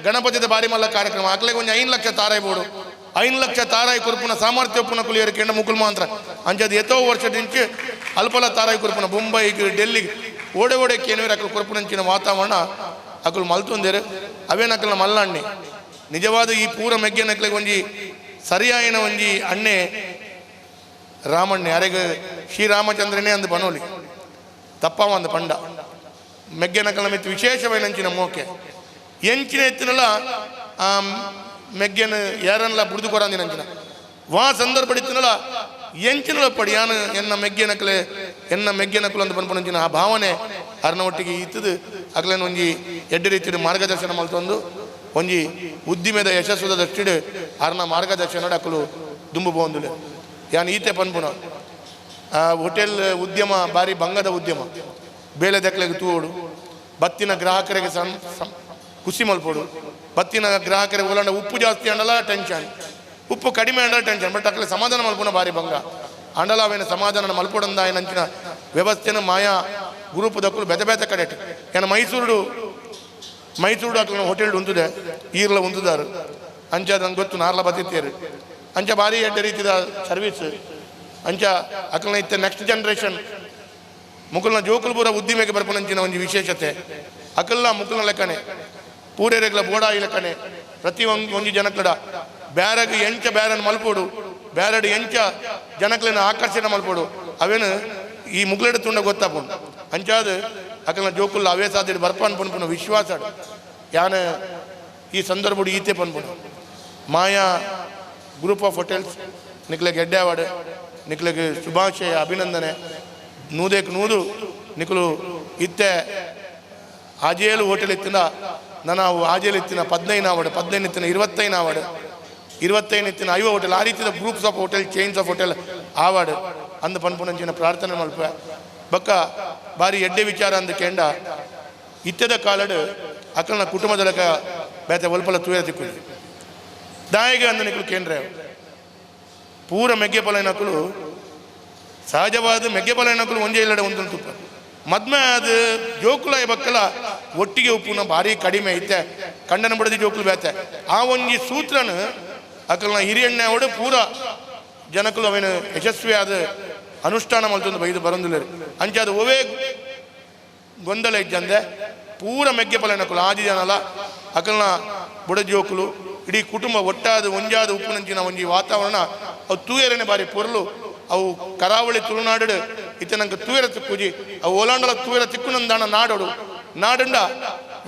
ಗಣಪತಿದ ಬಾರಿ ಮಲ್ಲ ಕಾರ್ಯಕ್ರಮ ಅಕ್ಲೆಗೆ ಒಂಜಿ 5 ಲಕ್ಷ ತಾರಾಯಿ ಬೋಡು 5 ಲಕ್ಷ ತಾರಾಯಿ ಕುರುಪುನ ಸಾಮರ್ಥ್ಯ ಒಪ್ಪುನ ಕುಲಿಯರು ಕೆಂಡ ಮುಕುಲ್ ಮಾತ್ರ ಅಂಚದು ಎತ್ತೋ ವರ್ಷದಿಂಚೆ ಅಲ್ಪಲ ತಾರಾಯಿ ಕುರುಪುನ ಬೊಂಬೈಗೆ ಡೆಲ್ಲಿಗೆ ಓಡೆ ಓಡೆ ಕೇನುವೇರು ಅಕಲು ಕುರುಪುನಂಚಿನ ವಾತಾವರಣ ಅಕಲು ಮಲ್ತೊಂದೇರು. ಅವೇನಕಲ್ನ ಮಲ್ಲಣ್ಣೆ ನಿಜವಾದ ಈ ಪೂರ ಮೆಗ್ಗೆನಕ್ಲೆಗೆ ಒಂಜಿ ಸರಿಯಾಯಿನ ಒಂಜಿ ಅಣ್ಣೆ ರಾಮಣ್ಣೆ ಅರೆಗೆ ಶ್ರೀರಾಮಚಂದ್ರನೇ ಅಂದು ಬನೋಲಿ ತಪ್ಪ ಒಂದು ಪಂಡ ಮೆಗ್ಗೆನಕಲ್ನ ಮಿತ್ತು ವಿಶೇಷವೈನಂಚಿನ ಮೋಕೆ ಎಂಚಿನ ಎತ್ತಿನಲ್ಲ ಆ ಮೆಗ್ಗೆನ ಯಾರನ್ನೆಲ್ಲ ಬುಡ್ದು ಕೊರಂದಿನಂಚಿನ ವಾ ಸಂದರ್ಭ ಇತ್ತಿನಲ್ಲ ಎಂಚಿನಲ್ಲ ಪಡಿ ಯಾನು ಎನ್ನ ಮೆಗ್ಗೆನಕಲೆ ಎನ್ನ ಮೆಗ್ಗೆನಕಲು ಅಂತ ಪನ್ಪುನಂಚಿನ ಆ ಭಾವನೆ ಅರ್ನ ಒಟ್ಟಿಗೆ ಇತ್ತದು. ಅಗಲೇನು ಒಂಜಿ ಎಡ್ಡೆ ರೀತಿಯ ಮಾರ್ಗದರ್ಶನ ಮಲ್ತೊಂದು ಒಂಜಿ ಉದ್ದಿಮೆದ ಯಶಸ್ಸುದ ದೃಷ್ಟಿಡು ಅರ್ನ ಮಾರ್ಗದರ್ಶನ ಅಕಲು ದುಂಬು ಪೋಂದುಲೆ. ಯಾನ್ ಈತೆ ಪನ್ಪುನ ಆ ಹೋಟೆಲ್ ಉದ್ಯಮ ಭಾರಿ ಬಂಗದ ಉದ್ಯಮ. ಬೇಳೆ ದಕ್ಲೆಗೆ ತೂವೋಡು ಬತ್ತಿನ ಗ್ರಾಹಕರಿಗೆ ಖುಷಿ ಮಲ್ಪೋಡು. ಬತ್ತಿನ ಗ್ರಾಹಕರಿಗೆ ಓಲಾಂಡ ಉಪ್ಪು ಜಾಸ್ತಿ ಅಂಡಲ ಟೆನ್ಷನ್, ಉಪ್ಪು ಕಡಿಮೆ ಅಂಡಲ ಟೆನ್ಷನ್, ಬಟ್ ಅಕ್ಕಲೆ ಸಮಾಧಾನ ಮಲ್ಪುನ ಭಾರಿ ಭಂಗ ಅಂಡಲ ಅವೇನ ಸಮಾಧಾನ ಮಲ್ಪೊಡಂದ ಏನಂಚಿನ ವ್ಯವಸ್ಥೆನ ಮಾಯಾ ಗ್ರೂಪ್ ದಕ್ಕಲು ಬೆತೆ ಬೆತೆ ಕಡೆಟ್. ಏನ ಮೈಸೂರುಡು ಮೈಸೂರು ಅಕ್ಲ ಹೋಟೆಲ್ ಉಂತುದೆ ಈರ್ಲ ಉಂತುದಾರು ಅಂಚ ನಂಗೆ ಗೊತ್ತು ನಾರ್ಲ ಬತ್ತಿತ್ತೇರು ಅಂಚ ಭಾರಿ ಎಡ್ಡೆ ರೀತಿಯ ಸರ್ವಿಸ್ ಅಂಚ ಅಕ್ಲನ ಇತ್ತೆ ನೆಕ್ಸ್ಟ್ ಜನ್ರೇಷನ್ ಮುಕುಲ್ನ ಜೋಕುಲು ಪೂರ ಉದ್ದಿಮೆಗೆ ಬರ್ಪುನಂಚಿನ ಒಂಜಿ ವಿಶೇಷತೆ ಅಕಲ್ನ ಮುಕುಲ್ನ ಲೆಕ್ಕನೆ ಪೂರೇರೆಗ್ಲ ಬೋಡಾಯಿ ಲೆಕ್ಕನೆ ಪ್ರತಿ ಒಂಜಿ ಜನಕ್ಲಡ ಬ್ಯಾರಗ್ ಎಂಚ ಬ್ಯಾರನ್ ಮಲ್ಪೋಡು ಬ್ಯಾರಡ್ ಎಂಚ ಜನಕ್ಲೆನ ಆಕರ್ಷಣೆ ಮಲ್ಪೋಡು ಅವೇನು ಈ ಮುಗ್ಲೆಡ್ ತುಂಡ ಗೊತ್ತಾಪುಂಡು ಅಂಚಾದ ಅಕಲ್ನ ಜೋಕುಲ್ಲ ಅವೇ ಸಾಧ್ಯತೆ ಬರ್ಪಾನ್ ಪನ್ಪುನ ವಿಶ್ವಾಸ ಯಾನ ಈ ಸಂದರ್ಭಡು ಈತೆ ಪನ್ಪುನ ಮಾಯಾ group of hotels ನಿಕ್ಲೆಗ್ ಎಡ್ಡೆ ಅವಾರ್ಡ್ ನಿಕ್ಲೆಗ್ ಶುಭಾಶಯ ಅಭಿನಂದನೆ ನೂದೆಕ್ ನೂದು ನಿಕುಲು ಇತ್ತೆ ಆಜೇಲು ಹೋಟೆಲ್ ಇತ್ತಿನ ನಾನು ಆಜೇಲು ಇತ್ತಿನ 15 ಆವಡ್ 15 ಇತ್ತಿನ 25 ಆವಡ್ 25 ಇತ್ತಿನ 50 ಹೋಟೆಲ್ ಆ ರೀತಿಯ groups of hotel chains of hotel award ಅಂದ ಪನ್ಪುನಂಚಿನ ಪ್ರಾರ್ಥನೆ ಮಲ್ಪ ಬಕ್ಕ ಬಾರಿ ಎಡ್ಡೆ ವಿಚಾರ ಅಂದ ಕೆಂಡ ಇತ್ತೆದ ಕಾಲಡು ಅಕಲ್ನ ಕುಟುಂಬದಲಕ ಬೇತೆ ಒಲ್ಪಲ ತೂಯ ತಿಕ್ಕು ದಾಯಿಗ ಅಂದ ನಿಕುಲು ಕೇಂದ್ರ ಪೂರ ಮೆಗ್ಗೆ ಪಲೈನಕುಲು ಸಹಜವಾದ ಮೆಗ್ಗೆ ಪಲೈನಕುಲು ಒಂಜೇ ಇಲ್ಲಡೆ ಒಂದು ತುಪ್ಪ ಮದ್ಮೆ ಅದು ಜೋಕುಲ ಬಕ್ಕಲ ಒಟ್ಟಿಗೆ ಉಪ್ಪುನ ಭಾರಿ ಕಡಿಮೆ ಐತೆ ಕಂಡನ ಬಡದಿ ಜೋಕುಲು ಬೇತೆ ಆ ಒಂಜಿ ಸೂತ್ರನ ಅಕಲ್ನ ಹಿರಿಯಣ್ಣೆ ಅವಡು ಪೂರ ಜನಕುಲು ಅವೇನು ಯಶಸ್ವಿಯಾದ ಅನುಷ್ಠಾನ ಮಲ್ತೊಂದು ಬೈದು ಬರಂದುಲೇರು ಅಂಚಾದ ಒವೇ ಗೊಂದಲ ಇಜ್ಜಂದೆ ಪೂರ ಮೆಗ್ಗೆ ಪಲೈನಕುಲು ಆದಿ ಜನಲ ಅಕಲ್ನ ಬುಡ ಜೋಕುಲು ಇಡೀ ಕುಟುಂಬ ಒಟ್ಟಾದ ಒಂಜಾದ ಉಪ್ಪುನಂಚಿನ ಒಂಜಿ ವಾತಾವರಣ ಅವು ತೂಯರನೆ ಬಾರಿ ಪೊರ್ಲು ಅವು ಕರಾವಳಿ ತುಳುನಾಡು ಇತ್ತೆ ನಂಗೆ ತೂಯರ ತಿಕ್ಕುಜಿ ಅವು ಓಲಾಂಡಲ ತೂಯರ ತಿಕ್ಕುನಂದಾಣ ನಾಡೋಡು ನಾಡುಂಡ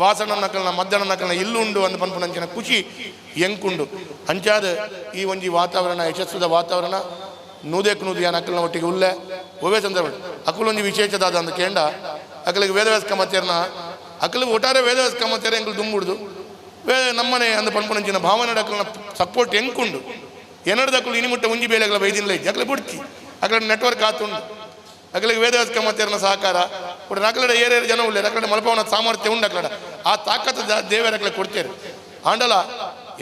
ವಾಸನ ನಕಲ್ನ ಮದ್ದಣ ನಕಲ್ನ ಇಲ್ಲುಂಡು ಅಂದ್ ಪನ್ಪುನಂಚಿನ ಖುಷಿ ಎಂಕುಂಡು. ಅಂಚಾದ ಈ ಒಂಜಿ ವಾತಾವರಣ ಯಶಸ್ಸುದ ವಾತಾವರಣ ನೂದೇಕ್ ನೂದು ಯಾನ್ ಅಕಲ್ನ ಒಟ್ಟಿಗೆ ಉಲ್ಲೆ ಒವ್ವೇ ಸಂದರ್ಭ ಅಕುಲೊಂಜಿ ವಿಶೇಷದಾದ ಅಂದ್ ಕೇಂಡ ಅಕಲಿಗೆ ವೇದವ್ಯಾಸ ಕಮತೇರ್ನ ಅಕಲು ಒಟ್ಟಾರೆ ವೇದವ್ಯಾಸ ಕಮತೇರ ಎಂಕುಲು ದುಂಬುಡ್ದು ನಮ್ಮನೆ ಅಂದ್ ಪನ್ಪುನಂಚಿನ ಭಾವನೆ ಅಕಲ್ನ ಸಪೋರ್ಟ್ ಎಂಕುಂಡು. ಎನ್ನಡದಕ್ಕಲು ಇನಿಮುಟ್ಟ ಒಂಜಿ ಬೇಲೆಗಳ ಬೈದಿಲ್ಲ ಇಜ್ಜಿ ಅಕಲೆ ಬುಡ್ತಿ ಅಕಲ ನೆಟ್ವರ್ಕ್ ಆತುಂಡು ಅಕಲಿಗೆ ವೇದವ್ಯಾಸ ಕಮತೇರ್ನ ಸಹಕಾರ ಒಟ್ಟು ಅಕಲಡ ಏರೇರು ಜನ ಉಲ್ಲೇರು ಅಕಲಡ ಮಲ್ಪವನ ಸಾಮರ್ಥ್ಯ ಉಂಡು ಅಕಲಡ ಆ ತಾಕತ್ತು ದೇವರ ಅಕಲೆ ಕೊಡ್ತೇರು. ಆಂಡಲ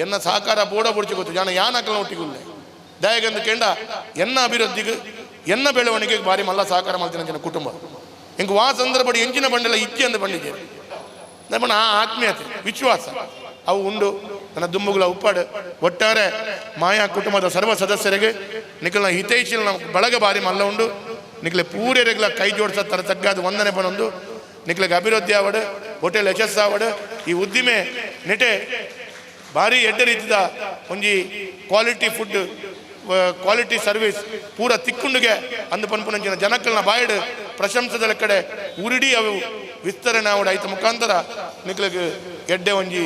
ಎನ್ನ ಸಹಕಾರ ಬೋಡ ಬುಡ್ಚಿ ಗೊತ್ತು ಜನ ಯಾನ ಅಕಲನ ಒಟ್ಟಿಗೆ ಉಲ್ಲೆ ದಯಗಂದು ಕೆಂಡ ಎನ್ನ ಅಭಿವೃದ್ಧಿಗೆ ಎನ್ನ ಬೆಳವಣಿಗೆಗೆ ಭಾರಿ ಮಲ್ಲ ಸಹಕಾರ ಮಲ್ತಿನ ಜನ ಕುಟುಂಬ ಇಂಕ್ ವಾ ಸಂದರ್ಭ ಎಂಚಿನ ಬಂಡೆಲ್ಲ ಇಚ್ಚೆ ಅಂದು ಬಂಡಿದ್ದೇವೆ ನಮ್ಮನ್ನ ಆ ಆತ್ಮೀಯತೆ ವಿಶ್ವಾಸ ಅವು ಉಂಡು. ನನ್ನ ದುಂಬುಗಳ ಉಪ್ಪಾಡು ಒಟ್ಟಾರೆ ಮಾಯಾ ಕುಟುಂಬದ ಸರ್ವ ಸದಸ್ಯರಿಗೆ ನಿಖಲ್ನ ಹಿತೈಷಿಲ್ ನಮ್ಮ ಬಳಗ ಭಾರಿ ಮಲ್ಲ ಉಂಡು. ನಿಖಲೆ ಪೂರ್ಯರಿಗಳ ಕೈ ಜೋಡಿಸ ತರ ತಗ್ಗಾದ ವಂದನೆ ಪನೊಂದು ನಿಖಲಿಗೆ ಅಭಿವೃದ್ಧಿ ಆವಡು ಹೋಟೆಲ್ ಯಶಸ್ಸಾವಡು ಈ ಉದ್ದಿಮೆ ನೆಟೆ ಭಾರಿ ಎಡ್ಡೆ ರೀತಿದ ಒಂಜಿ quality food quality service ಪೂರ ತಿಕ್ಕುಂಡುಗೆ ಅಂದು ಪನ್ಪುನಂಚಿನ ಜನಕ್ಕಲ್ನ ಬಾಯಿಡು ಪ್ರಶಂಸದ ಕಡೆ ಉರಿಡಿ ಅವು ವಿಸ್ತರಣೆ ಆವಡು ಐತ ಮುಖಾಂತರ ನಿಖಲಿಗೆ ಎಡ್ಡೆ ಒಂಜಿ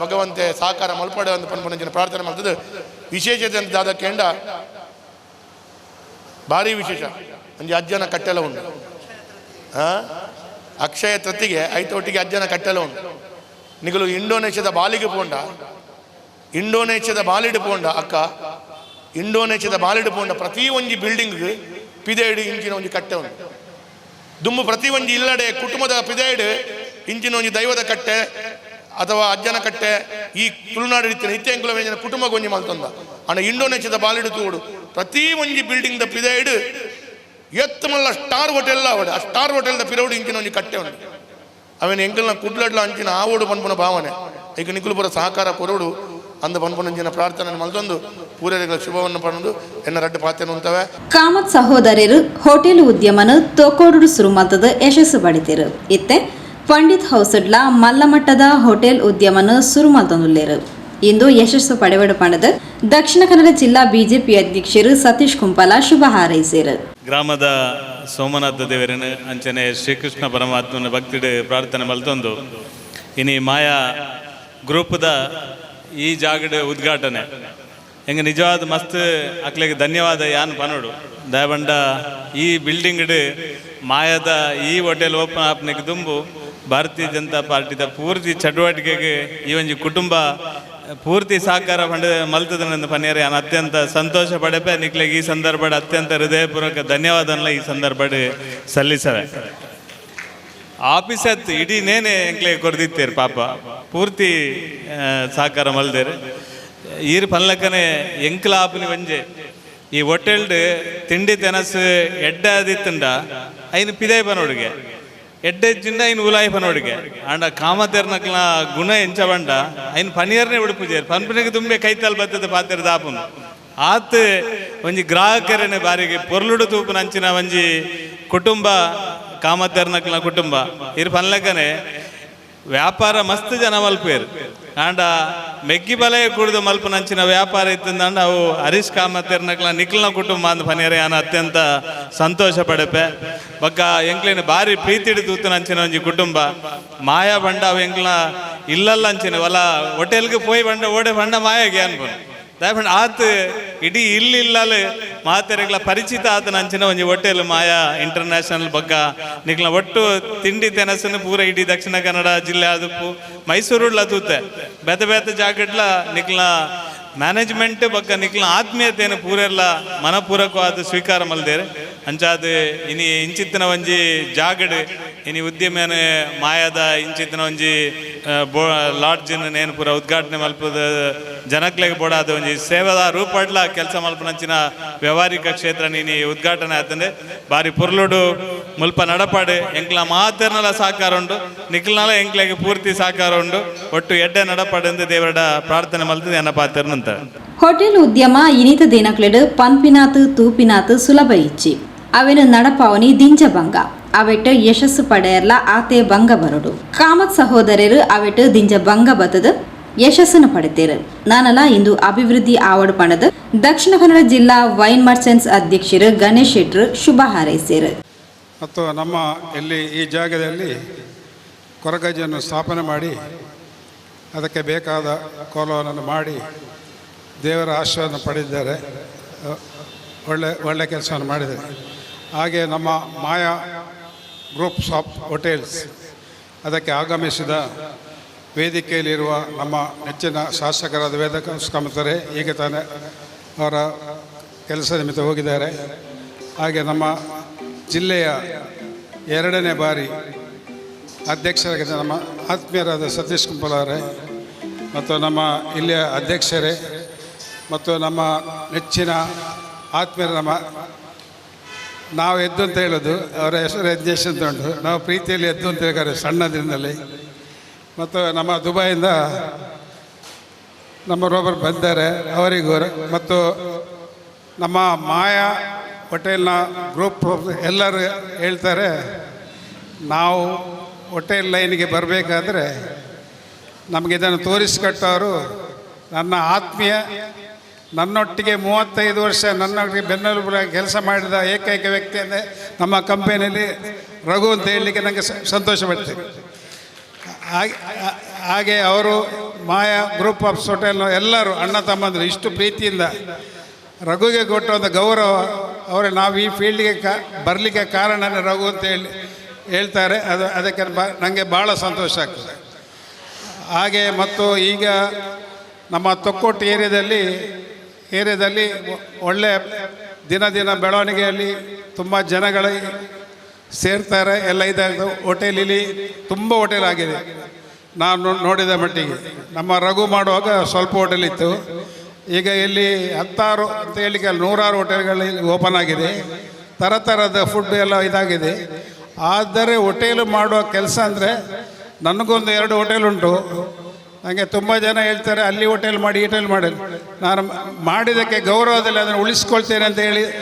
ಭಗವಂತೆ ಸಹಕಾರ ಮಲ್ಪಡೆ ಅಂದು ಪನ್ಪುನಂಚಿನ ಪ್ರಾರ್ಥನೆ ಮಾಡ್ತದೆ. ವಿಶೇಷತೆ ಅಂತ ದಾದ ಕೇಂಡ ಭಾರಿ ವಿಶೇಷ ಒಂಜಿ ಅಜ್ಜನ ಕಟ್ಟೆಲ್ಲ ಉಂಟು. ಅಕ್ಷಯ ತೃತಿಗೆ ಐತೊಟ್ಟಿಗೆ ಅಜ್ಜನ ಕಟ್ಟೆಲ್ಲ ಉಂಟು. ನಿಗಲು ಇಂಡೋನೇಷ್ಯಾದ ಬಾಲಿಗೆ ಪೋಂಡ ಇಂಡೋನೇಷ್ಯಾದ ಬಾಲಿಡು ಪೋಂಡ ಅಕ್ಕ ಇಂಡೋನೇಷ್ಯಾದ ಬಾಲಿಡು ಪೋಂಡ ಪ್ರತಿ ಒಂಜಿ ಬಿಲ್ಡಿಂಗ್ ಪಿದೇಡು ಇಂಚಿನ ಒಂಜಿ ಕಟ್ಟೆ ಉಂಟು. ದುಂಬು ಪ್ರತಿ ಒಂಜಿ ಇಲ್ಲಡೆ ಕುಟುಂಬದ ಪಿದೇಡು ಇಂಚಿನ ಒಂಜಿ ದೈವದ ಕಟ್ಟೆ ಅಥವಾ ಅಜ್ಜನ ಕಟ್ಟೆ ಈ ತುಳುನಾಡು ರೀತಿಯ ನಿತ್ಯ ಎಂಕುಲ ಕುಟುಂಬ ಒಂಜಿ ಮಲ್ತೊಂದ ಅಣ್ಣ ಇಂಡೋನೇಷ್ಯಾದ ಬಾಲಿಡು ತೂಡು ಪ್ರತಿ ಒಂಜಿ ಬಿಲ್ಡಿಂಗ್ the ಪಿದೇಡು ಎತ್ತು ಮಲ್ಲ ಸ್ಟಾರ್ ಹೋಟೆಲ್ ಆವಡು ಆ ಸ್ಟಾರ್ ಹೋಟೆಲ್ದ ಪಿರೌಡು ಇಂಚಿನ ಒಂಜಿ ಕಟ್ಟೆ ಉಂಟು. ಅವೇನು ಎಂಕಲ್ನ ಕುಡ್ಲಡ್ಲ ಅಂಚಿನ ಆವೋಡು ಪನ್ಪುನ ಭಾವನೆ ಈಗ ನಿಕುಲು ಪುರ ಸಹಕಾರ ಕೊರೋಡು ಅಂದ ಪನ್ಪುನಂಚಿನ ಪ್ರಾರ್ಥನೆ ಮಲ್ತೊಂದು ಪೂರೈಗಳ ಶುಭವನ್ನು ಪಡೆದು ಎನ್ನ ರಡ್ಡು ಪಾತ್ರೆ ಉಂತವೆ. ಕಾಮತ್ ಸಹೋದರರು ಹೋಟೆಲ್ ಉದ್ಯಮನ ತೋಕೋಡು ಸುರು ಮಲ್ತದ ಯಶಸ್ಸು ಪಡಿತೇರು. ಇತ್ತೆ ಪಂಡಿತ್ ಹೌಸಡ್ಲ ಮಲ್ಲಮಟ್ಟದ ಹೋಟೆಲ್ ಉದ್ಯಮನ ಸುರು ಮಲ್ತೊಂದುಲ್ಲೇರು. ಇಂದು ಯಶಸ್ಸು ಪಡೆವಡು ಪಣದ ದಕ್ಷಿಣ ಕನ್ನಡ ಜಿಲ್ಲಾ ಬಿಜೆಪಿ ಅಧ್ಯಕ್ಷರು ಸತೀಶ್ ಕುಂಪಾಲ ಶುಭ ಹಾರೈಸಿರು. ಗ್ರಾಮದ ಸೋಮನಾಥ ದೇವರನ್ನು ಅಂಚನೆ ಶ್ರೀಕೃಷ್ಣ ಪರಮಾತ್ಮನ ಭಕ್ತಿಡು ಪ್ರಾರ್ಥನೆ ಮಲ್ತೊಂದು ಇನಿ ಮಾಯಾ ಗ್ರೂಪ್ದ ಈ ಜಾಗದ ಉದ್ಘಾಟನೆ ಹೆಂಗೆ ನಿಜವಾದ ಮಸ್ತ್ ಅಕ್ಲೆಗೆ ಧನ್ಯವಾದ ಯಾನ್ ಪನೋಡು. ದಯಬಂಡ ಈ ಬಿಲ್ಡಿಂಗ್ ಮಾಯಾದ ಈ ಹೋಟೆಲ್ ಓಪನ್ ಆಪ್ನಿಗೆ ದುಂಬು ಭಾರತೀಯ ಜನತಾ ಪಾರ್ಟಿದ ಪೂರ್ತಿ ಚಟುವಟಿಕೆಗೆ ಈ ಒಂಜಿ ಕುಟುಂಬ ಪೂರ್ತಿ ಸಹಕಾರ ಪಂಡ ಮಲ್ತದನಂದು ಪನಿಯರ್ ಯಾನ್ ಅತ್ಯಂತ ಸಂತೋಷ ಪಡೆಪೆ. ನಿಕ್ಲೆಗೆ ಈ ಸಂದರ್ಭ ಅತ್ಯಂತ ಹೃದಯಪೂರ್ವಕ ಧನ್ಯವಾದನ ಈ ಸಂದರ್ಭ ಸಲ್ಲಿಸವೆ. ಆಫೀಸ್ ಅತ್ತು ಇಡೀ ನೇನೆ ಎಂಕ್ಲೆ ಕೊರ್ದಿತ್ತೇರು ಪಾಪ ಪೂರ್ತಿ ಸಹಕಾರ ಮಲ್ದೇರು. ಈರ್ ಪನ್ಲಕ್ಕನೆ ಎಂಕ್ಲ ಆಪುನಿ ಒಂಜೆ ಈ ಹೋಟೆಲ್ಡ್ ತಿಂಡಿ ತೆನಸು ಎಡ್ಡೆ ಆದಿತ್ತುಂಡ ಐನು ಪಿದೈ ಪನೋಡುಗೆ ಎಡ್ಡೆ ಜಿಂಡ ಐನು ಉಲಾಯಿ ಪನೋಡುಗೆ ಆಂಡ ಕಾಮತೇರ್ನಕ್ಲ ಗುಣ ಎಂಚ ಬಂಡ ಐನು ಪನಿಯರ್ನೇ ಉಡುಪುಜೇರು ಪನ್ಪನಿಗೆ ತುಂಬೆ ಕೈತಲ್ ಬತ್ತದ ಪಾತೆರ್ ದಾಪುನು ಆತ್ ಒಂಜಿ ಗ್ರಾಹಕರನೆ ಬಾರಿಗೆ ಪೊರ್ಲುಡು ತೂಪುನ ಅಂಚಿನ ಒಂಜಿ ಕುಟುಂಬ ಕಾಮತೇರ್ನಕ್ಲ ಕುಟುಂಬ ಇರ್ ಪನ್ಲಕ್ಕನೆ ವ್ಯಾಪಾರ ಮಸ್ತ್ ಜನ ಮಲ್ಪೇರು ಆಂಡ ಮೆಗ್ಗಿ ಬಲಯ ಕುಡಿದು ಮಲ್ಪನಂಚಿನ ವ್ಯಾಪಾರ ಇತ್ತಂದಂಡ ಅವು ಹರೀಶ್ ಕಾಮತೇರ್ನಕ್ಲ ನಿಕ್ಲನ ಕುಟುಂಬ ಅಂದ್ ಪನಿಯರೆ ಯಾನ ಅತ್ಯಂತ ಸಂತೋಷ ಪಡೆಪೆ. ಬೊಕ್ಕ ಎಂಕ್ಲೇನ ಭಾರಿ ಪ್ರೀತಿಡು ತೂತನಂಚಿನ ಒಂಜಿ ಕುಟುಂಬ ಮಾಯಾ ಬಂಡ ಅವು ಎಂಕ್ಲ ಇಲ್ಲಲ್ಲ ಅಂಚಿನ ಒಲ ಹೋಟೆಲ್ಗೆ ಪೋಯ್ ಬಂಡ ಓಡೆ ಬಂಡ ಮಾಯಾಗೆ ಅನ್ಪುನು ದಯಪಂಡ ಆತ್ ಇಡೀ ಇಲ್ಲಿಲ್ಲಲು ಮಾತೆರೆಗ್ಲ ಪರಿಚಿತ ಆತನ ಅಂಚಿನ ಒಂಜಿ ಹೋಟೆಲ್ ಮಾಯಾ ಇಂಟರ್ನ್ಯಾಷನಲ್ ಬಗ್ಗ ನಿಕ್ಲ ಒಟ್ಟು ತಿಂಡಿ ತೆನಸನ್ನು ಪೂರ ಇಡೀ ದಕ್ಷಿಣ ಕನ್ನಡ ಜಿಲ್ಲೆ ಆದಪ್ಪು ಮೈಸೂರುಡ್ಲ ತೂತೆ ಬೇತೆ ಬೇತೆ ಜಾಗಡ್ಲ ನಿಕ್ಲ ಮ್ಯಾನೇಜ್ಮೆಂಟ್ ಬಗ್ಗ ನಿಕ್ಲ ಆತ್ಮೀಯತೆಯನ್ನು ಪೂರೆಲ್ಲ ಮನಪೂರ್ವಕವಾದ ಸ್ವೀಕಾರ ಮಲ್ದೇರು. ಅಂಚಾದ ಇನಿ ಇಂಚಿತ್ತಿನ ಒಂಜಿ ಜಾಗಡ್ ಇನಿ ಉದ್ಯಮೇನ ಮಾಯಾದ ಇಂಚಿತ್ತಿನ ಒಂಜಿ ಬೋ ಲಾಡ್ಜಿನ ನೇನು ಪೂರ ಉದ್ಘಾಟನೆ ಮಲ್ಪದ ಜನಕ್ಲೆಗ್ ಬೋಡಾದ ಒಂಜಿ ಸೇವಾದ ರೂಪಡ್ಲ ಕೆಲಸ ಮಲ್ಪನಂಚಿನ ವ್ಯವಹಾರಿಕ ಕ್ಷೇತ್ರ ನೀನಿ ಉದ್ಘಾಟನೆ ಆತಂದೆ ಬಾರಿ ಪೊರ್ಲುಡು ಮುಲ್ಪ ನಡಪಾಡು ಎಂಕ್ಲ ಮಾತೆರ್ನಲ ಸಹಕಾರ ಉಂಡು ನಿಕ್ಲನಲ ಎಂಕ್ಲೆಗ್ ಪೂರ್ತಿ ಸಹಕಾರ ಉಂಡು ಒಟ್ಟು ಎಡ್ಡೆ ನಡಪಾಡು ಎಂದು ದೇವರಡ ಪ್ರಾರ್ಥನೆ ಮಲ್ತದೆ ಎನ್ನ ಪಾತೆರ್ನಂತ. ಹೋಟೆಲ್ ಉದ್ಯಮ ಇನಿತ ದಿನಕ್ಲೆಡ್ ಪನ್ಪಿನಾತ್ ತೂಪಿನಾತ್ ಸುಲಭ ಇಚ್ಚಿ ಅವೆನ ನಡಪಾವನಿ ದಿಂಜ ಭಂಗ ಅವೆಟ್ ಯಶಸ್ಸು ಪಡೆಯರ್ಲ ಆತೆ ಭಂಗ ಬರಡು. ಕಾಮತ್ ಸಹೋದರರು ಅವೆಟ್ ದಿಂಜ ಭಂಗ ಬತ್ತದ ಯಶಸ್ಸನ್ನು ಪಡೆತೇರು. ನಾನಲ ಇಂದು ಅಭಿವೃದ್ಧಿ ಆವಡ್ ಪಣದ ದಕ್ಷಿಣ ಕನ್ನಡ ಜಿಲ್ಲಾ ವೈನ್ ಮರ್ಚೆಂಟ್ಸ್ ಅಧ್ಯಕ್ಷರು ಗಣೇಶ್ ಶೆಟ್ರು ಶುಭ ಹಾರೈಸಿರು. ಮತ್ತು ನಮ್ಮ ಇಲ್ಲಿ ಈ ಜಾಗದಲ್ಲಿ ಕೊರಗಜ್ಜನ್ನು ಸ್ಥಾಪನೆ ಮಾಡಿ ಅದಕ್ಕೆ ಬೇಕಾದ ಕೋಲವನ್ನು ಮಾಡಿ ದೇವರ ಆಶೀರ್ವಾದ ಪಡೆದಿದ್ದಾರೆ. ಒಳ್ಳೆ ಒಳ್ಳೆ ಕೆಲಸವನ್ನು ಮಾಡಿದ್ದಾರೆ. ಹಾಗೆ ನಮ್ಮ ಮಾಯಾ ಗ್ರೂಪ್ಸ್ ಆಫ್ ಹೋಟೆಲ್ಸ್ ಅದಕ್ಕೆ ಆಗಮಿಸಿದ ವೇದಿಕೆಯಲ್ಲಿರುವ ನಮ್ಮ ನೆಚ್ಚಿನ ಶಾಸಕರಾದ ವೇದವ್ಯಾಸ ಕಾಮತ್ತರೇ ಈಗ ತಾನೇ ಅವರ ಕೆಲಸ ನಿಮಿತ್ತ ಹೋಗಿದ್ದಾರೆ. ಹಾಗೆ ನಮ್ಮ ಜಿಲ್ಲೆಯ 2ನೇ ಬಾರಿ ಅಧ್ಯಕ್ಷರಾಗಿದ್ದ ನಮ್ಮ ಆತ್ಮೀಯರಾದ ಸತೀಶ್ ಕುಂಪಲವರೇ ಮತ್ತು ನಮ್ಮ ಇಲ್ಲಿಯ ಅಧ್ಯಕ್ಷರೇ ಮತ್ತು ನಮ್ಮ ನೆಚ್ಚಿನ ಆತ್ಮೀಯರ ನಮ್ಮ ನಾವು ಎದ್ದು ಅಂತ ಹೇಳೋದು, ಅವರ ಹೆಸರು ಯಜ್ಞೇಶ್ ಅಂತ ಉಂಟು, ನಾವು ಪ್ರೀತಿಯಲ್ಲಿ ಎದ್ದು ಅಂತ ಹೇಳ್ತಾರೆ ಸಣ್ಣದಿಂದಲೇ. ಮತ್ತು ನಮ್ಮ ದುಬೈಯಿಂದ ನಮ್ಮರೊಬ್ಬರು ಬಂದ್ದಾರೆ, ಅವರಿಗೂ ಮತ್ತು ನಮ್ಮ ಮಾಯಾ ಹೋಟೆಲ್ನ ಗ್ರೂಪ್ ಎಲ್ಲರೂ ಹೇಳ್ತಾರೆ, ನಾವು ಹೋಟೆಲ್ ಲೈನ್ಗೆ ಬರಬೇಕಾದ್ರೆ ನಮಗೆ ಇದನ್ನು ತೋರಿಸಿಕೊಟ್ಟವರು ನನ್ನ ಆತ್ಮೀಯ, ನನ್ನೊಟ್ಟಿಗೆ 35 ವರ್ಷ ನನ್ನೊಟ್ಟಿಗೆ ಬೆನ್ನೆಲುಬಾಗಿ ಕೆಲಸ ಮಾಡಿದ ಏಕೈಕ ವ್ಯಕ್ತಿ ಅಂದರೆ ನಮ್ಮ ಕಂಪನಿಯಲ್ಲಿ ರಘು ಅಂತ ಹೇಳಲಿಕ್ಕೆ ನನಗೆ ಸಂತೋಷ ಪಡ್ತೇನೆ. ಹಾಗೆ ಅವರು ಮಾಯಾ ಗ್ರೂಪ್ ಆಫ್ ಹೋಟೆಲ್ನ ಎಲ್ಲರೂ ಅಣ್ಣ ತಮ್ಮಂದರು ಇಷ್ಟು ಪ್ರೀತಿಯಿಂದ ರಘುಗೆ ಕೊಟ್ಟ ಒಂದು ಗೌರವ ಅವರೇ. ನಾವು ಈ ಫೀಲ್ಡಿಗೆ ಬರಲಿಕ್ಕೆ ಕಾರಣನೇ ರಘು ಅಂತ ಹೇಳ್ತಾರೆ. ಅದು ಅದಕ್ಕೆ ನನಗೆ ಭಾಳ ಸಂತೋಷ ಆಗ್ತದೆ. ಹಾಗೆ ಮತ್ತು ಈಗ ನಮ್ಮ ತೊಕ್ಕೊಟ್ಟು ಏರಿಯಾದಲ್ಲಿ ಒಳ್ಳೆಯ ದಿನ ದಿನ ಬೆಳವಣಿಗೆಯಲ್ಲಿ ತುಂಬ ಜನಗಳು ಸೇರ್ತಾರೆ, ಎಲ್ಲ ಇದಾಗ್ತದೆ. ಹೋಟೆಲಲ್ಲಿ ತುಂಬ ಹೋಟೆಲ್ ಆಗಿದೆ ನಾನು ನೋಡಿದ ಮಟ್ಟಿಗೆ. ನಮ್ಮ ರಘು ಮಾಡುವಾಗ ಸ್ವಲ್ಪ ಹೋಟೆಲ್ ಇತ್ತು, ಈಗ ಇಲ್ಲಿ 10 ಅಂತ ಹೇಳಲಿಕ್ಕೆ ಅಲ್ಲಿ 100 ಹೋಟೆಲ್ಗಳು ಓಪನ್ ಆಗಿದೆ, ಥರ ಥರದ ಫುಡ್ ಎಲ್ಲ ಇದಾಗಿದೆ. ಆದರೆ ಹೋಟೆಲು ಮಾಡುವ ಕೆಲಸ ಅಂದರೆ ನನಗೊಂದು 2 ಹೋಟೆಲ್ ಉಂಟು. ನನಗೆ ತುಂಬ ಜನ ಹೇಳ್ತಾರೆ ಅಲ್ಲಿ ಹೋಟೆಲ್ ಮಾಡಿ ಈ ಹೋಟೆಲ್ ಮಾಡಿ. ನಾನು ಮಾಡಿದ್ದಕ್ಕೆ ಗೌರವದಲ್ಲಿ ಅದನ್ನು ಉಳಿಸ್ಕೊಳ್ತೇನೆ ಅಂತ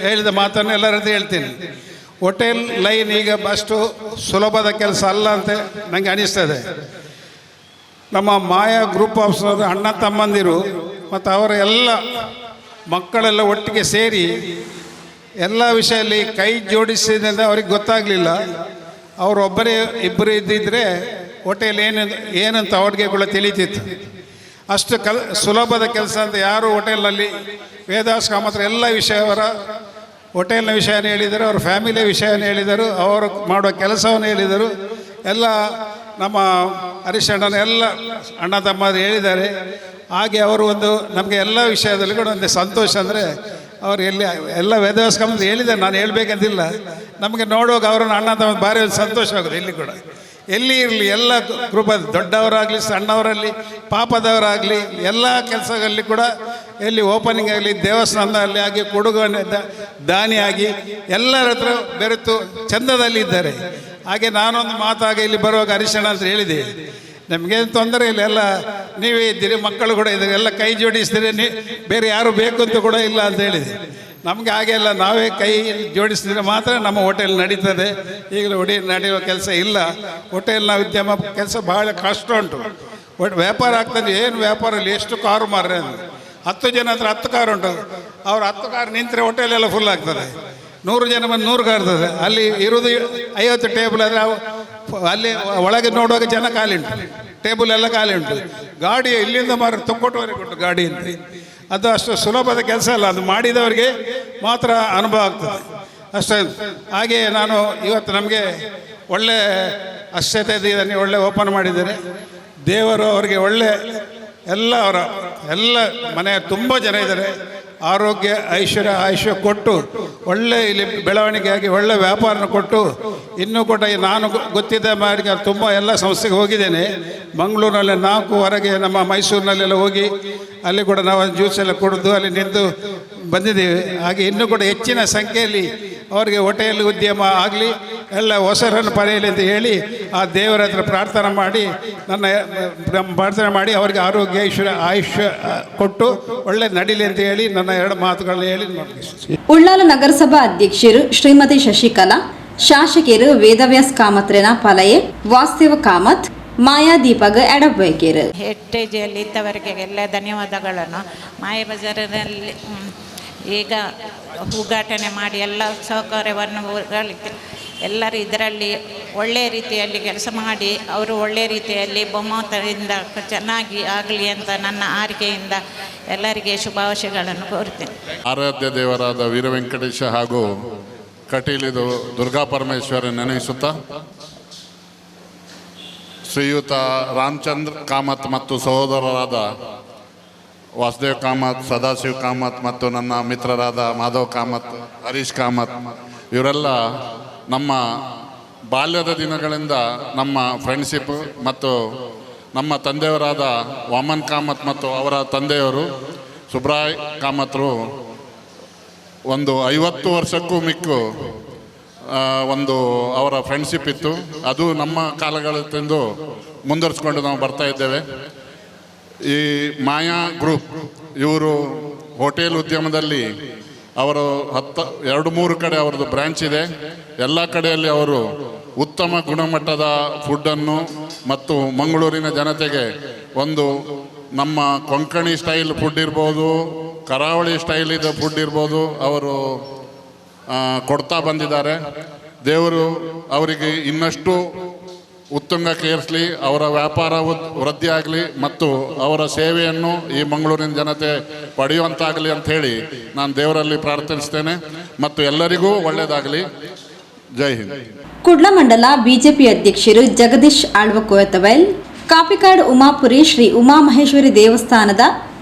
ಹೇಳಿದ ಮಾತನ್ನು ಎಲ್ಲರ ಹತ್ರ ಹೇಳ್ತೀನಿ. ಹೋಟೆಲ್ ಲೈನ್ ಈಗ ಅಷ್ಟು ಸುಲಭದ ಕೆಲಸ ಅಲ್ಲ ಅಂತ ನನಗೆ ಅನಿಸ್ತದೆ. ನಮ್ಮ ಮಾಯಾ ಗ್ರೂಪ್ ಆಫ್ ಅಣ್ಣ ತಮ್ಮಂದಿರು ಮತ್ತು ಅವರ ಎಲ್ಲ ಮಕ್ಕಳೆಲ್ಲ ಒಟ್ಟಿಗೆ ಸೇರಿ ಎಲ್ಲ ವಿಷಯದಲ್ಲಿ ಕೈ ಜೋಡಿಸಿದ್ರಿಂದ ಅವ್ರಿಗೆ ಗೊತ್ತಾಗಲಿಲ್ಲ. ಅವರೊಬ್ಬರೇ ಇಬ್ಬರು ಇದ್ದಿದ್ದರೆ ಹೋಟೆಲ್ ಏನಂತ ಅವ್ರಿಗೆ ಕೂಡ ತಿಳಿತಿತ್ತು. ಅಷ್ಟು ಸುಲಭದ ಕೆಲಸ ಅಂತ ಯಾರು ಹೋಟೆಲ್ನಲ್ಲಿ ವೇದಾಸ್ ಕಾಮತ್ರ ಎಲ್ಲ ವಿಷಯವರ ಹೋಟೆಲ್ನ ವಿಷಯನ ಹೇಳಿದರು, ಅವ್ರ ಫ್ಯಾಮಿಲಿಯ ವಿಷಯನ ಹೇಳಿದರು, ಅವರು ಮಾಡುವ ಕೆಲಸವನ್ನು ಹೇಳಿದರು, ಎಲ್ಲ ನಮ್ಮ ಹರೀಶಣ್ಣನ ಎಲ್ಲ ಅಣ್ಣ ತಮ್ಮ ಹೇಳಿದ್ದಾರೆ. ಹಾಗೆ ಅವರು ಒಂದು ನಮಗೆ ಎಲ್ಲ ವಿಷಯದಲ್ಲಿ ಕೂಡ ಒಂದು ಸಂತೋಷ ಅಂದರೆ ಅವರು ಎಲ್ಲಿ ಎಲ್ಲ ವೇದವ್ಯಾಸ ಕಾಮತ್ ಹೇಳಿದ್ದಾರೆ, ನಾನು ಹೇಳಬೇಕಂತಿಲ್ಲ. ನಮಗೆ ನೋಡುವಾಗ ಅವರನ್ನು ಅಣ್ಣ ತಮ್ಮ ಭಾರಿ ಒಂದು ಸಂತೋಷ ಆಗೋದು. ಇಲ್ಲಿ ಕೂಡ ಎಲ್ಲಿ ಇರಲಿ ಎಲ್ಲ ಕೃಪ, ದೊಡ್ಡವರಾಗಲಿ ಸಣ್ಣವರಲ್ಲಿ ಪಾಪದವರಾಗಲಿ ಎಲ್ಲ ಕೆಲಸಗಳಲ್ಲಿ ಕೂಡ ಎಲ್ಲಿ ಓಪನಿಂಗ್ ಆಗಲಿ ದೇವಸ್ಥಾನದಲ್ಲಿ ಆಗಿ ಕೊಡುಗನೆ ದಾನಿಯಾಗಿ ಎಲ್ಲರ ಹತ್ರ ಬೆರೆತು ಚಂದದಲ್ಲಿ ಇದ್ದಾರೆ. ಹಾಗೆ ನಾನೊಂದು ಮಾತಾಗಿ ಇಲ್ಲಿ ಬರುವಾಗ ಹರಿಶಣ್ಣ ಅಂತ ಹೇಳಿದೆ, ನಮಗೇನು ತೊಂದರೆ ಇಲ್ಲ, ಎಲ್ಲ ನೀವೇ ಇದ್ದೀರಿ, ಮಕ್ಕಳು ಕೂಡ ಇದ್ದೀರಿ, ಎಲ್ಲ ಕೈ ಜೋಡಿಸ್ತೀರಿ, ಬೇರೆ ಯಾರು ಬೇಕು ಅಂತ ಕೂಡ ಇಲ್ಲ ಅಂತ ಹೇಳಿದೆ. ನಮಗೆ ಹಾಗೆ ಇಲ್ಲ, ನಾವೇ ಕೈ ಜೋಡಿಸಿದ್ರೆ ಮಾತ್ರ ನಮ್ಮ ಹೋಟೆಲ್ ನಡೀತದೆ. ಈಗಲೂ ನಡೆಯುವ ಕೆಲಸ ಇಲ್ಲ. ಹೋಟೆಲ್ನ ಉದ್ಯಮ ಕೆಲಸ ಭಾಳ ಕಷ್ಟ ಉಂಟು. ಒಟ್ಟು ವ್ಯಾಪಾರ ಆಗ್ತದೆ, ಏನು ವ್ಯಾಪಾರ ಇಲ್ಲ, ಎಷ್ಟು ಕಾರು ಮಾರ್ರೆ ಅಂದರೆ 10 ಜನ ಹತ್ರ 10 ಕಾರು ಉಂಟು, ಅವ್ರು 10 ಕಾರು ನಿಂತರೆ ಹೋಟೆಲೆಲ್ಲ ಫುಲ್ ಆಗ್ತದೆ. 100 ಜನ ಬಂದು 100 ಕಾರ್ ಇರ್ತದೆ, ಅಲ್ಲಿ ಇರೋದು 50 ಟೇಬಲ್ ಆದರೆ ಅಲ್ಲಿ ಒಳಗೆ ನೋಡುವಾಗ ಜನ ಖಾಲಿ ಉಂಟು, ಟೇಬಲ್ ಎಲ್ಲ ಖಾಲಿ ಉಂಟು. ಗಾಡಿ ಇಲ್ಲಿಂದ ಮಾರ ತೊಕ್ಕೊಟ್ಟುವರೆಗೆ ಉಂಟು ಗಾಡಿ ಅಂತ. ಅದು ಅಷ್ಟು ಸುಲಭದ ಕೆಲಸ ಅಲ್ಲ, ಅದು ಮಾಡಿದವರಿಗೆ ಮಾತ್ರ ಅನುಭವ ಆಗ್ತದೆ ಅಷ್ಟೇ. ಹಾಗೆಯೇ ನಾನು ಇವತ್ತು ನಮಗೆ ಒಳ್ಳೆ ಅಶ್ಯತೆ ಇದನ್ನು ಒಳ್ಳೆ ಓಪನ್ ಮಾಡಿದ್ದಾರೆ. ದೇವರು ಅವರಿಗೆ ಒಳ್ಳೆ ಎಲ್ಲ ಅವರ ಎಲ್ಲ ಮನೆಯ ತುಂಬ ಜನ ಇದ್ದಾರೆ, ಆರೋಗ್ಯ ಐಶ್ವರ್ಯ ಆಯುಷ್ಯ ಕೊಟ್ಟು ಒಳ್ಳೆ ಇಲ್ಲಿ ಬೆಳವಣಿಗೆಯಾಗಿ ಒಳ್ಳೆ ವ್ಯಾಪಾರನ ಕೊಟ್ಟು ಇನ್ನೂ ಕೂಡ ನಾನು ಗೊತ್ತಿದ್ದ ಮಾರಿಗೆ ತುಂಬ ಎಲ್ಲ ಸಂಸ್ಥೆಗೆ ಹೋಗಿದ್ದೇನೆ. ಮಂಗಳೂರಿನಲ್ಲಿ 4 ಹೊರಗೆ ನಮ್ಮ ಮೈಸೂರಿನಲ್ಲೆಲ್ಲ ಹೋಗಿ ಅಲ್ಲಿ ಕೂಡ ನಾವು ಜ್ಯೂಸ್ ಎಲ್ಲ ಕುಡಿದು ಅಲ್ಲಿ ನಿಂತು ಬಂದಿದ್ದೀವಿ. ಹಾಗೆ ಇನ್ನೂ ಕೂಡ ಹೆಚ್ಚಿನ ಸಂಖ್ಯೆಯಲ್ಲಿ ಅವರಿಗೆ ಹೋಟೆಲ್ ಉದ್ಯಮ ಆಗಲಿ ಎಲ್ಲ ಹೊಸರನ್ನು ಪಡೆಯಲಿ ಅಂತ ಹೇಳಿ ಆ ದೇವರ ಹತ್ರ ಪ್ರಾರ್ಥನೆ ಮಾಡಿ ನನ್ನ ಪ್ರಾರ್ಥನೆ ಮಾಡಿ ಅವರಿಗೆ ಆರೋಗ್ಯ ಐಶ್ವರ್ಯ ಆಯುಷ್ಯ ಕೊಟ್ಟು ಒಳ್ಳೆ ನಡೀಲಿ ಅಂತ ಹೇಳಿ ನನ್ನ 2 ಮಾತುಗಳನ್ನ ಹೇಳಿ. ಉಳ್ಳಾಲ ನಗರಸಭಾ ಅಧ್ಯಕ್ಷರು ಶ್ರೀಮತಿ ಶಶಿಕಲಾ, ಶಾಸಕರು ವೇದವ್ಯಾಸ್ ಕಾಮತ್ರೇನ ಪಲಯೆ ವಾಸ್ತವ ಕಾಮತ್, ಮಾಯಾದೀಪಗ ಎಡಬೈಕೇರು. ಹೆಟ್ಟೇಜಿಯಲ್ಲಿ ಇದ್ದವರಿಗೆ ಎಲ್ಲ ಧನ್ಯವಾದಗಳನ್ನು. ಮಾಯಬಜಾರಿನಲ್ಲಿ ಈಗ ಉದ್ಘಾಟನೆ ಮಾಡಿ ಎಲ್ಲ ಸೌಕರ್ಯವನ್ನು ಎಲ್ಲರೂ ಇದರಲ್ಲಿ ಒಳ್ಳೆಯ ರೀತಿಯಲ್ಲಿ ಕೆಲಸ ಮಾಡಿ ಅವರು ಒಳ್ಳೆಯ ರೀತಿಯಲ್ಲಿ ಬಹುಮತದಿಂದ ಚೆನ್ನಾಗಿ ಆಗಲಿ ಅಂತ ನನ್ನ ಆರಿಕೆಯಿಂದ ಎಲ್ಲರಿಗೆ ಶುಭಾಶಯಗಳನ್ನು ಕೋರುತ್ತೇನೆ. ಆರಾಧ್ಯ ದೇವರಾದ ವೀರವೆಂಕಟೇಶ ಹಾಗೂ ಕಟೀಲಿದು ದುರ್ಗಾ ಪರಮೇಶ್ವರ ನೆನೆಸುತ್ತಾ ಶ್ರೀಯುತ ರಾಮಚಂದ್ರ ಕಾಮತ್ ಮತ್ತು ಸಹೋದರರಾದ ವಾಸುದೇವ್ ಕಾಮತ್, ಸದಾಶಿವ್ ಕಾಮತ್ ಮತ್ತು ನನ್ನ ಮಿತ್ರರಾದ ಮಾಧವ್ ಕಾಮತ್, ಹರೀಶ್ ಕಾಮತ್ ಇವರೆಲ್ಲ ನಮ್ಮ ಬಾಲ್ಯದ ದಿನಗಳಿಂದ ನಮ್ಮ ಫ್ರೆಂಡ್ಶಿಪ್ ಮತ್ತು ನಮ್ಮ ತಂದೆಯವರಾದ ವಾಮನ್ ಕಾಮತ್ ಮತ್ತು ಅವರ ತಂದೆಯವರು ಸುಬ್ರಾಯ್ ಕಾಮತ್ರು ಒಂದು 50 ವರ್ಷಕ್ಕೂ ಮಿಕ್ಕು ಒಂದು ಅವರ ಫ್ರೆಂಡ್ಶಿಪ್ ಇತ್ತು. ಅದು ನಮ್ಮ ಕಾಲಗಳಿಂದ ಮುಂದುವರಿಸ್ಕೊಂಡು ನಾವು ಬರ್ತಾ ಇದ್ದೇವೆ. ಈ ಮಾಯಾ ಗ್ರೂಪ್ ಇವರು ಹೋಟೆಲ್ ಉದ್ಯಮದಲ್ಲಿ ಅವರು 2-3 ಕಡೆ ಅವರದ್ದು ಬ್ರ್ಯಾಂಚ್ ಇದೆ. ಎಲ್ಲ ಕಡೆಯಲ್ಲಿ ಅವರು ಉತ್ತಮ ಗುಣಮಟ್ಟದ ಫುಡ್ಡನ್ನು ಮತ್ತು ಮಂಗಳೂರಿನ ಜನತೆಗೆ ಒಂದು ನಮ್ಮ ಕೊಂಕಣಿ ಸ್ಟೈಲ್ ಫುಡ್ ಇರ್ಬೋದು, ಕರಾವಳಿ ಸ್ಟೈಲ್ ಇದು ಫುಡ್ ಇರ್ಬೋದು ಅವರು ಕೊಡ್ತಾ ಬಂದಿದ್ದಾರೆ. ದೇವರು ಅವರಿಗೆ ಇನ್ನಷ್ಟು ಉತ್ತುಂಗಕ್ಕೆ ಏರಿಸಲಿ, ಅವರ ವ್ಯಾಪಾರ ವೃದ್ಧಿಯಾಗಲಿ ಮತ್ತು ಅವರ ಸೇವೆಯನ್ನು ಈ ಮಂಗಳೂರಿನ ಜನತೆ ಪಡೆಯುವಂತಾಗಲಿ ಅಂಥೇಳಿ ನಾನು ದೇವರಲ್ಲಿ ಪ್ರಾರ್ಥಿಸ್ತೇನೆ ಮತ್ತು ಎಲ್ಲರಿಗೂ ಒಳ್ಳೆಯದಾಗಲಿ. ಜೈ ಹಿಂದ್. ಕುಡ್ಲ ಮಂಡಲ ಬಿಜೆಪಿ ಅಧ್ಯಕ್ಷರು ಜಗದೀಶ್ ಆಳ್ವಕೋಯತವೈಲ್, ಕಾಪಿಕಾಡ್ ಉಮಾಪುರಿ ಶ್ರೀ ಉಮಾಮಹೇಶ್ವರಿ ದೇವಸ್ಥಾನದ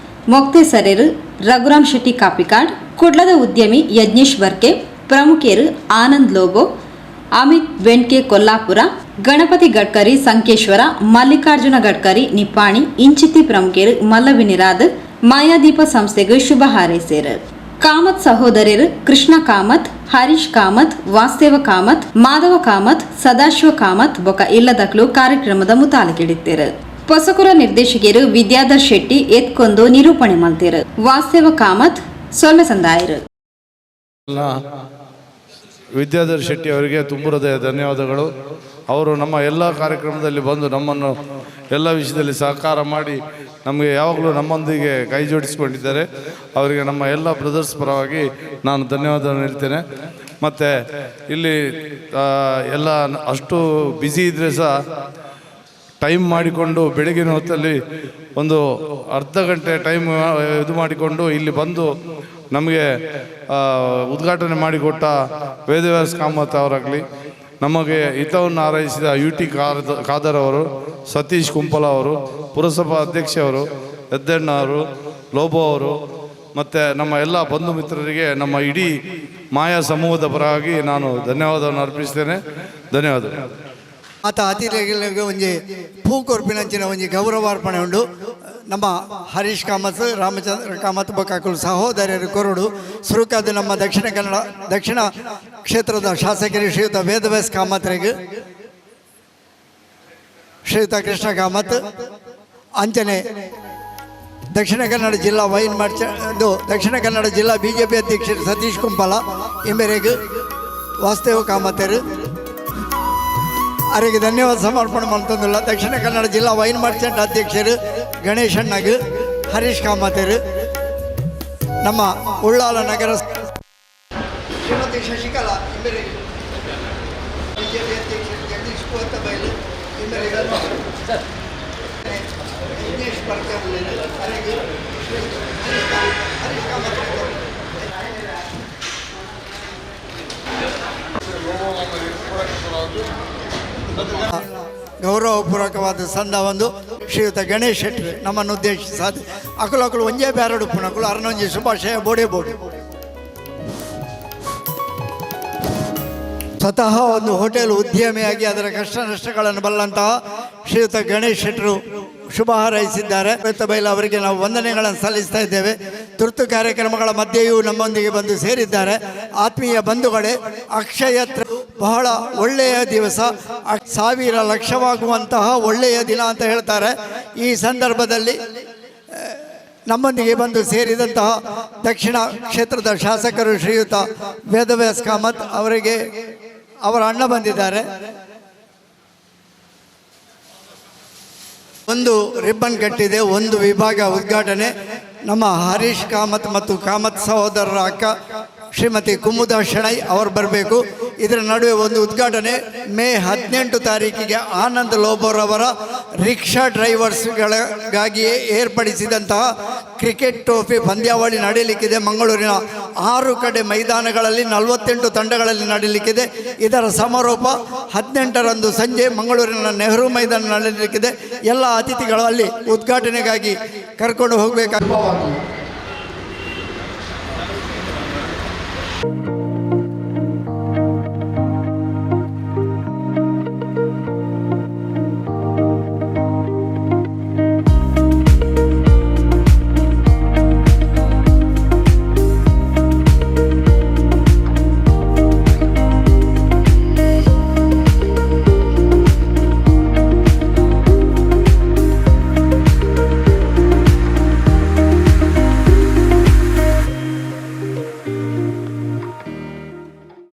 ಮೊಕ್ತೇಸರೆರು ರಘುರಾಮ್ ಶೆಟ್ಟಿ ಕಾಪಿಕಾಡ್, ಕುಡ್ಲದ ಉದ್ಯಮಿ ಯಜ್ಞೇಶ್ ಬರ್ಕೆ, ಪ್ರಮುಖರು ಆನಂದ್ ಲೋಬೋ, ಅಮಿತ್ ವೆಂಟ್ಕೆ ಕೊಲ್ಲಾಪುರ, ಗಣಪತಿ ಗಡ್ಕರಿ ಸಂಕೇಶ್ವರ, ಮಲ್ಲಿಕಾರ್ಜುನ ಗಡ್ಕರಿ ನಿಪ್ಪಾಣಿ ಇಂಚಿತಿ ಪ್ರಮುಖರು ಮಲ್ಲವಿನಿರಾದ್ ಮಾಯಾದೀಪ ಸಂಸ್ಥೆಗೆ ಶುಭ ಹಾರೈಸಿರು. ಕಾಮತ್ ಸಹೋದರರು ಕೃಷ್ಣ ಕಾಮತ್, ಹರೀಶ್ ಕಾಮತ್, ವಾಸುದೇವ ಕಾಮತ್, ಮಾಧವ ಕಾಮತ್, ಸದಾಶಿವ ಕಾಮತ್ ಬೊಕ ಇಲ್ಲದಕ್ಲು ಕಾರ್ಯಕ್ರಮದ ಮುತಾಲಿಕಿಡಿತ್ತಿರು. ಪೊಸಕುರ ನಿರ್ದೇಶಕರು ವಿದ್ಯಾಧರ್ ಶೆಟ್ಟಿ ಎತ್ಕೊಂಡು ನಿರೂಪಣೆ ಮಲ್ತಿರು. ವಾಸುದೇವ ಕಾಮತ್ ಸೊಲ್ಮೆ ಸಂದಾಯರು. ವಿದ್ಯಾಧರ್ ಶೆಟ್ಟಿ ಅವರಿಗೆ ತುಂಬ ಹೃದಯ ಧನ್ಯವಾದಗಳು. ಅವರು ನಮ್ಮ ಎಲ್ಲ ಕಾರ್ಯಕ್ರಮದಲ್ಲಿ ಬಂದು ನಮ್ಮನ್ನು ಎಲ್ಲ ವಿಷಯದಲ್ಲಿ ಸಹಕಾರ ಮಾಡಿ ನಮಗೆ ಯಾವಾಗಲೂ ನಮ್ಮೊಂದಿಗೆ ಕೈ ಜೋಡಿಸಿಕೊಂಡಿದ್ದಾರೆ. ಅವರಿಗೆ ನಮ್ಮ ಎಲ್ಲ ಬ್ರದರ್ಸ್ ಪರವಾಗಿ ನಾನು ಧನ್ಯವಾದವನ್ನು ಹೇಳ್ತೇನೆ. ಮತ್ತು ಇಲ್ಲಿ ಎಲ್ಲ ಅಷ್ಟು ಬ್ಯುಸಿ ಇದ್ದರೆ ಸಹ ಟೈಮ್ ಮಾಡಿಕೊಂಡು ಬೆಳಗಿನ ಹೊತ್ತಲ್ಲಿ ಒಂದು ಅರ್ಧ ಗಂಟೆ ಟೈಮ್ ಇದು ಮಾಡಿಕೊಂಡು ಇಲ್ಲಿ ಬಂದು ನಮಗೆ ಉದ್ಘಾಟನೆ ಮಾಡಿಕೊಟ್ಟ ವೇದವ್ಯಾಸ್ ಕಾಮತ್ ಅವರಾಗಲಿ, ನಮಗೆ ಹಿತವನ್ನು ಹಾರೈಸಿದ ಯು.ಟಿ. ಖಾದರ್ ಅವರು, ಸತೀಶ್ ಕುಂಪಲ ಅವರು, ಪುರಸಭಾ ಅಧ್ಯಕ್ಷವರು, ಎದ್ದಣ್ಣ ಅವರು, ಲೋಬೋ ಅವರು, ಮತ್ತು ನಮ್ಮ ಎಲ್ಲ ಬಂಧು ಮಿತ್ರರಿಗೆ ನಮ್ಮ ಇಡೀ ಮಾಯಾ ಸಮೂಹದ ಪರವಾಗಿ ನಾನು ಧನ್ಯವಾದವನ್ನು ಅರ್ಪಿಸ್ತೇನೆ. ಧನ್ಯವಾದ. ಆತ ಅತಿಥಿಗಳಿಗೆ ಒಂಜಿ ಪೂ ಕೊರ್ಪಿನಂಚಿನ ಒಂಜಿ ಗೌರವಾರ್ಪಣೆ ಉಂಡು. ನಮ್ಮ ಹರೀಶ್ ಕಾಮತ್, ರಾಮಚಂದ್ರ ಕಾಮತ್ ಬೊಕ್ಕ ಸಹೋದರರು ಕೊರಡು ಸುರುಕಾದ ನಮ್ಮ ದಕ್ಷಿಣ ಕನ್ನಡ ದಕ್ಷಿಣ ಕ್ಷೇತ್ರದ ಶಾಸಕರು ಶ್ರೀಯುತ ವೇದವ್ಯಾಸ್ ಕಾಮತ್ರಿಗೆ, ಶ್ರೀಯುತ ಕೃಷ್ಣ ಕಾಮತ್, ಅಂಚನೆ ದಕ್ಷಿಣ ಕನ್ನಡ ಜಿಲ್ಲಾ ವೈನ್ ಮರ್ಚ ದಕ್ಷಿಣ ಕನ್ನಡ ಜಿಲ್ಲಾ ಬಿಜೆಪಿ ಅಧ್ಯಕ್ಷರು ಸತೀಶ್ ಕುಂಪಲ ಈ ಮೇರೆಗೆ ವಾಸುದೇವ ಕಾಮತರು ಅವರಿಗೆ ಧನ್ಯವಾದ ಸಮರ್ಪಣೆ ಮಾಡ್ತಂದಿಲ್ಲ. ದಕ್ಷಿಣ ಕನ್ನಡ ಜಿಲ್ಲಾ ವೈನ್ ಮರ್ಚೆಂಟ್ ಅಧ್ಯಕ್ಷರು ಗಣೇಶ್ ಅಣ್ಣಗ್, ಹರೀಶ್ ಕಾಮತರು, ನಮ್ಮ ಉಳ್ಳಾಲ ನಗರ ಶ್ರೀಮತಿ ಶಶಿಕಲಾ ಇಂಬರಿಗೆ, ಬಿಜೆಪಿ ಅಧ್ಯಕ್ಷರು ಜಗದೀಶ್ ಕೋತಬೈಲು ಇಂಬರಿಗೆ, ಯಜ್ಞೇಶ್ ಬರ್ಕೆ ಅವರಿಗೆ ಹರೀಶ್ ಕಾಮತ್. ಗೌರವಪೂರ್ವಕವಾದ ಸಂದ ಒಂದು ಶ್ರೀಯುತ ಗಣೇಶ್ ಶೆಟ್ಟಿ ನಮ್ಮನ್ನು ಉದ್ದೇಶಿಸಾದ ಅಕುಲು ಅಕುಲು ಒಂಜೇ ಬ್ಯಾರಡು ಪುನಕುಲು ಅರನೊಂಜಿ ಶುಭಾಶಯ ಬೋಡೆ ಬೋಡೆ. ಸ್ವತಃ ಒಂದು ಹೋಟೆಲ್ ಉದ್ಯಮಿಯಾಗಿ ಅದರ ಕಷ್ಟ ನಷ್ಟಗಳನ್ನು ಬಲ್ಲಂತಹ ಶ್ರೀಯುತ ಗಣೇಶ್ ಶೆಟ್ಟರು ಶುಭ ಹಾರೈಸಿದ್ದಾರೆ. ಬೈಲ ಅವರಿಗೆ ನಾವು ವಂದನೆಗಳನ್ನು ಸಲ್ಲಿಸ್ತಾ ಇದ್ದೇವೆ. ತುರ್ತು ಕಾರ್ಯಕ್ರಮಗಳ ಮಧ್ಯೆಯೂ ನಮ್ಮೊಂದಿಗೆ ಬಂದು ಸೇರಿದ್ದಾರೆ. ಆತ್ಮೀಯ ಬಂಧುಗಳೇ, ಅಕ್ಷಯ ಬಹಳ ಒಳ್ಳೆಯ ದಿವಸ, ಸಾವಿರ ಲಕ್ಷವಾಗುವಂತಹ ಒಳ್ಳೆಯ ದಿನ ಅಂತ ಹೇಳ್ತಾರೆ. ಈ ಸಂದರ್ಭದಲ್ಲಿ ನಮ್ಮೊಂದಿಗೆ ಬಂದು ಸೇರಿದಂತಹ ದಕ್ಷಿಣ ಕ್ಷೇತ್ರದ ಶಾಸಕರು ಶ್ರೀಯುತ ವೇದವ್ಯಾಸ್ ಕಾಮತ್ ಅವರಿಗೆ ಅವರ ಅಣ್ಣ ಬಂದಿದ್ದಾರೆ. ಒಂದು ರಿಬ್ಬನ್ ಕಟ್ಟಿದೆ, ಒಂದು ವಿಭಾಗ ಉದ್ಘಾಟನೆ. ನಮ್ಮ ಹರೀಶ್ ಕಾಮತ್ ಮತ್ತು ಕಾಮತ್ ಸಹೋದರರ ಅಕ್ಕ ಶ್ರೀಮತಿ ಕುಮುದಾ ಶೆಣೈ ಅವರು ಬರಬೇಕು. ಇದರ ನಡುವೆ ಒಂದು ಉದ್ಘಾಟನೆ ಮೇ 18 ತಾರೀಕಿಗೆ ಆನಂದ್ ಲೋಬೋರವರ ರಿಕ್ಷಾ ಡ್ರೈವರ್ಸ್ಗಳಿಗಾಗಿಯೇ ಏರ್ಪಡಿಸಿದಂತಹ ಕ್ರಿಕೆಟ್ ಟ್ರೋಫಿ ಪಂದ್ಯಾವಳಿ ನಡೆಯಲಿಕ್ಕಿದೆ. ಮಂಗಳೂರಿನ ಆರು ಕಡೆ ಮೈದಾನಗಳಲ್ಲಿ 48 ತಂಡಗಳಲ್ಲಿ ನಡೆಯಲಿಕ್ಕಿದೆ. ಇದರ ಸಮಾರೋಪ 18ರಂದು ಸಂಜೆ ಮಂಗಳೂರಿನ ನೆಹರು ಮೈದಾನ ನಡೆಯಲಿಕ್ಕಿದೆ. ಎಲ್ಲ ಅತಿಥಿಗಳು ಅಲ್ಲಿ ಉದ್ಘಾಟನೆಗಾಗಿ ಕರ್ಕೊಂಡು ಹೋಗಬೇಕಾಗಿ.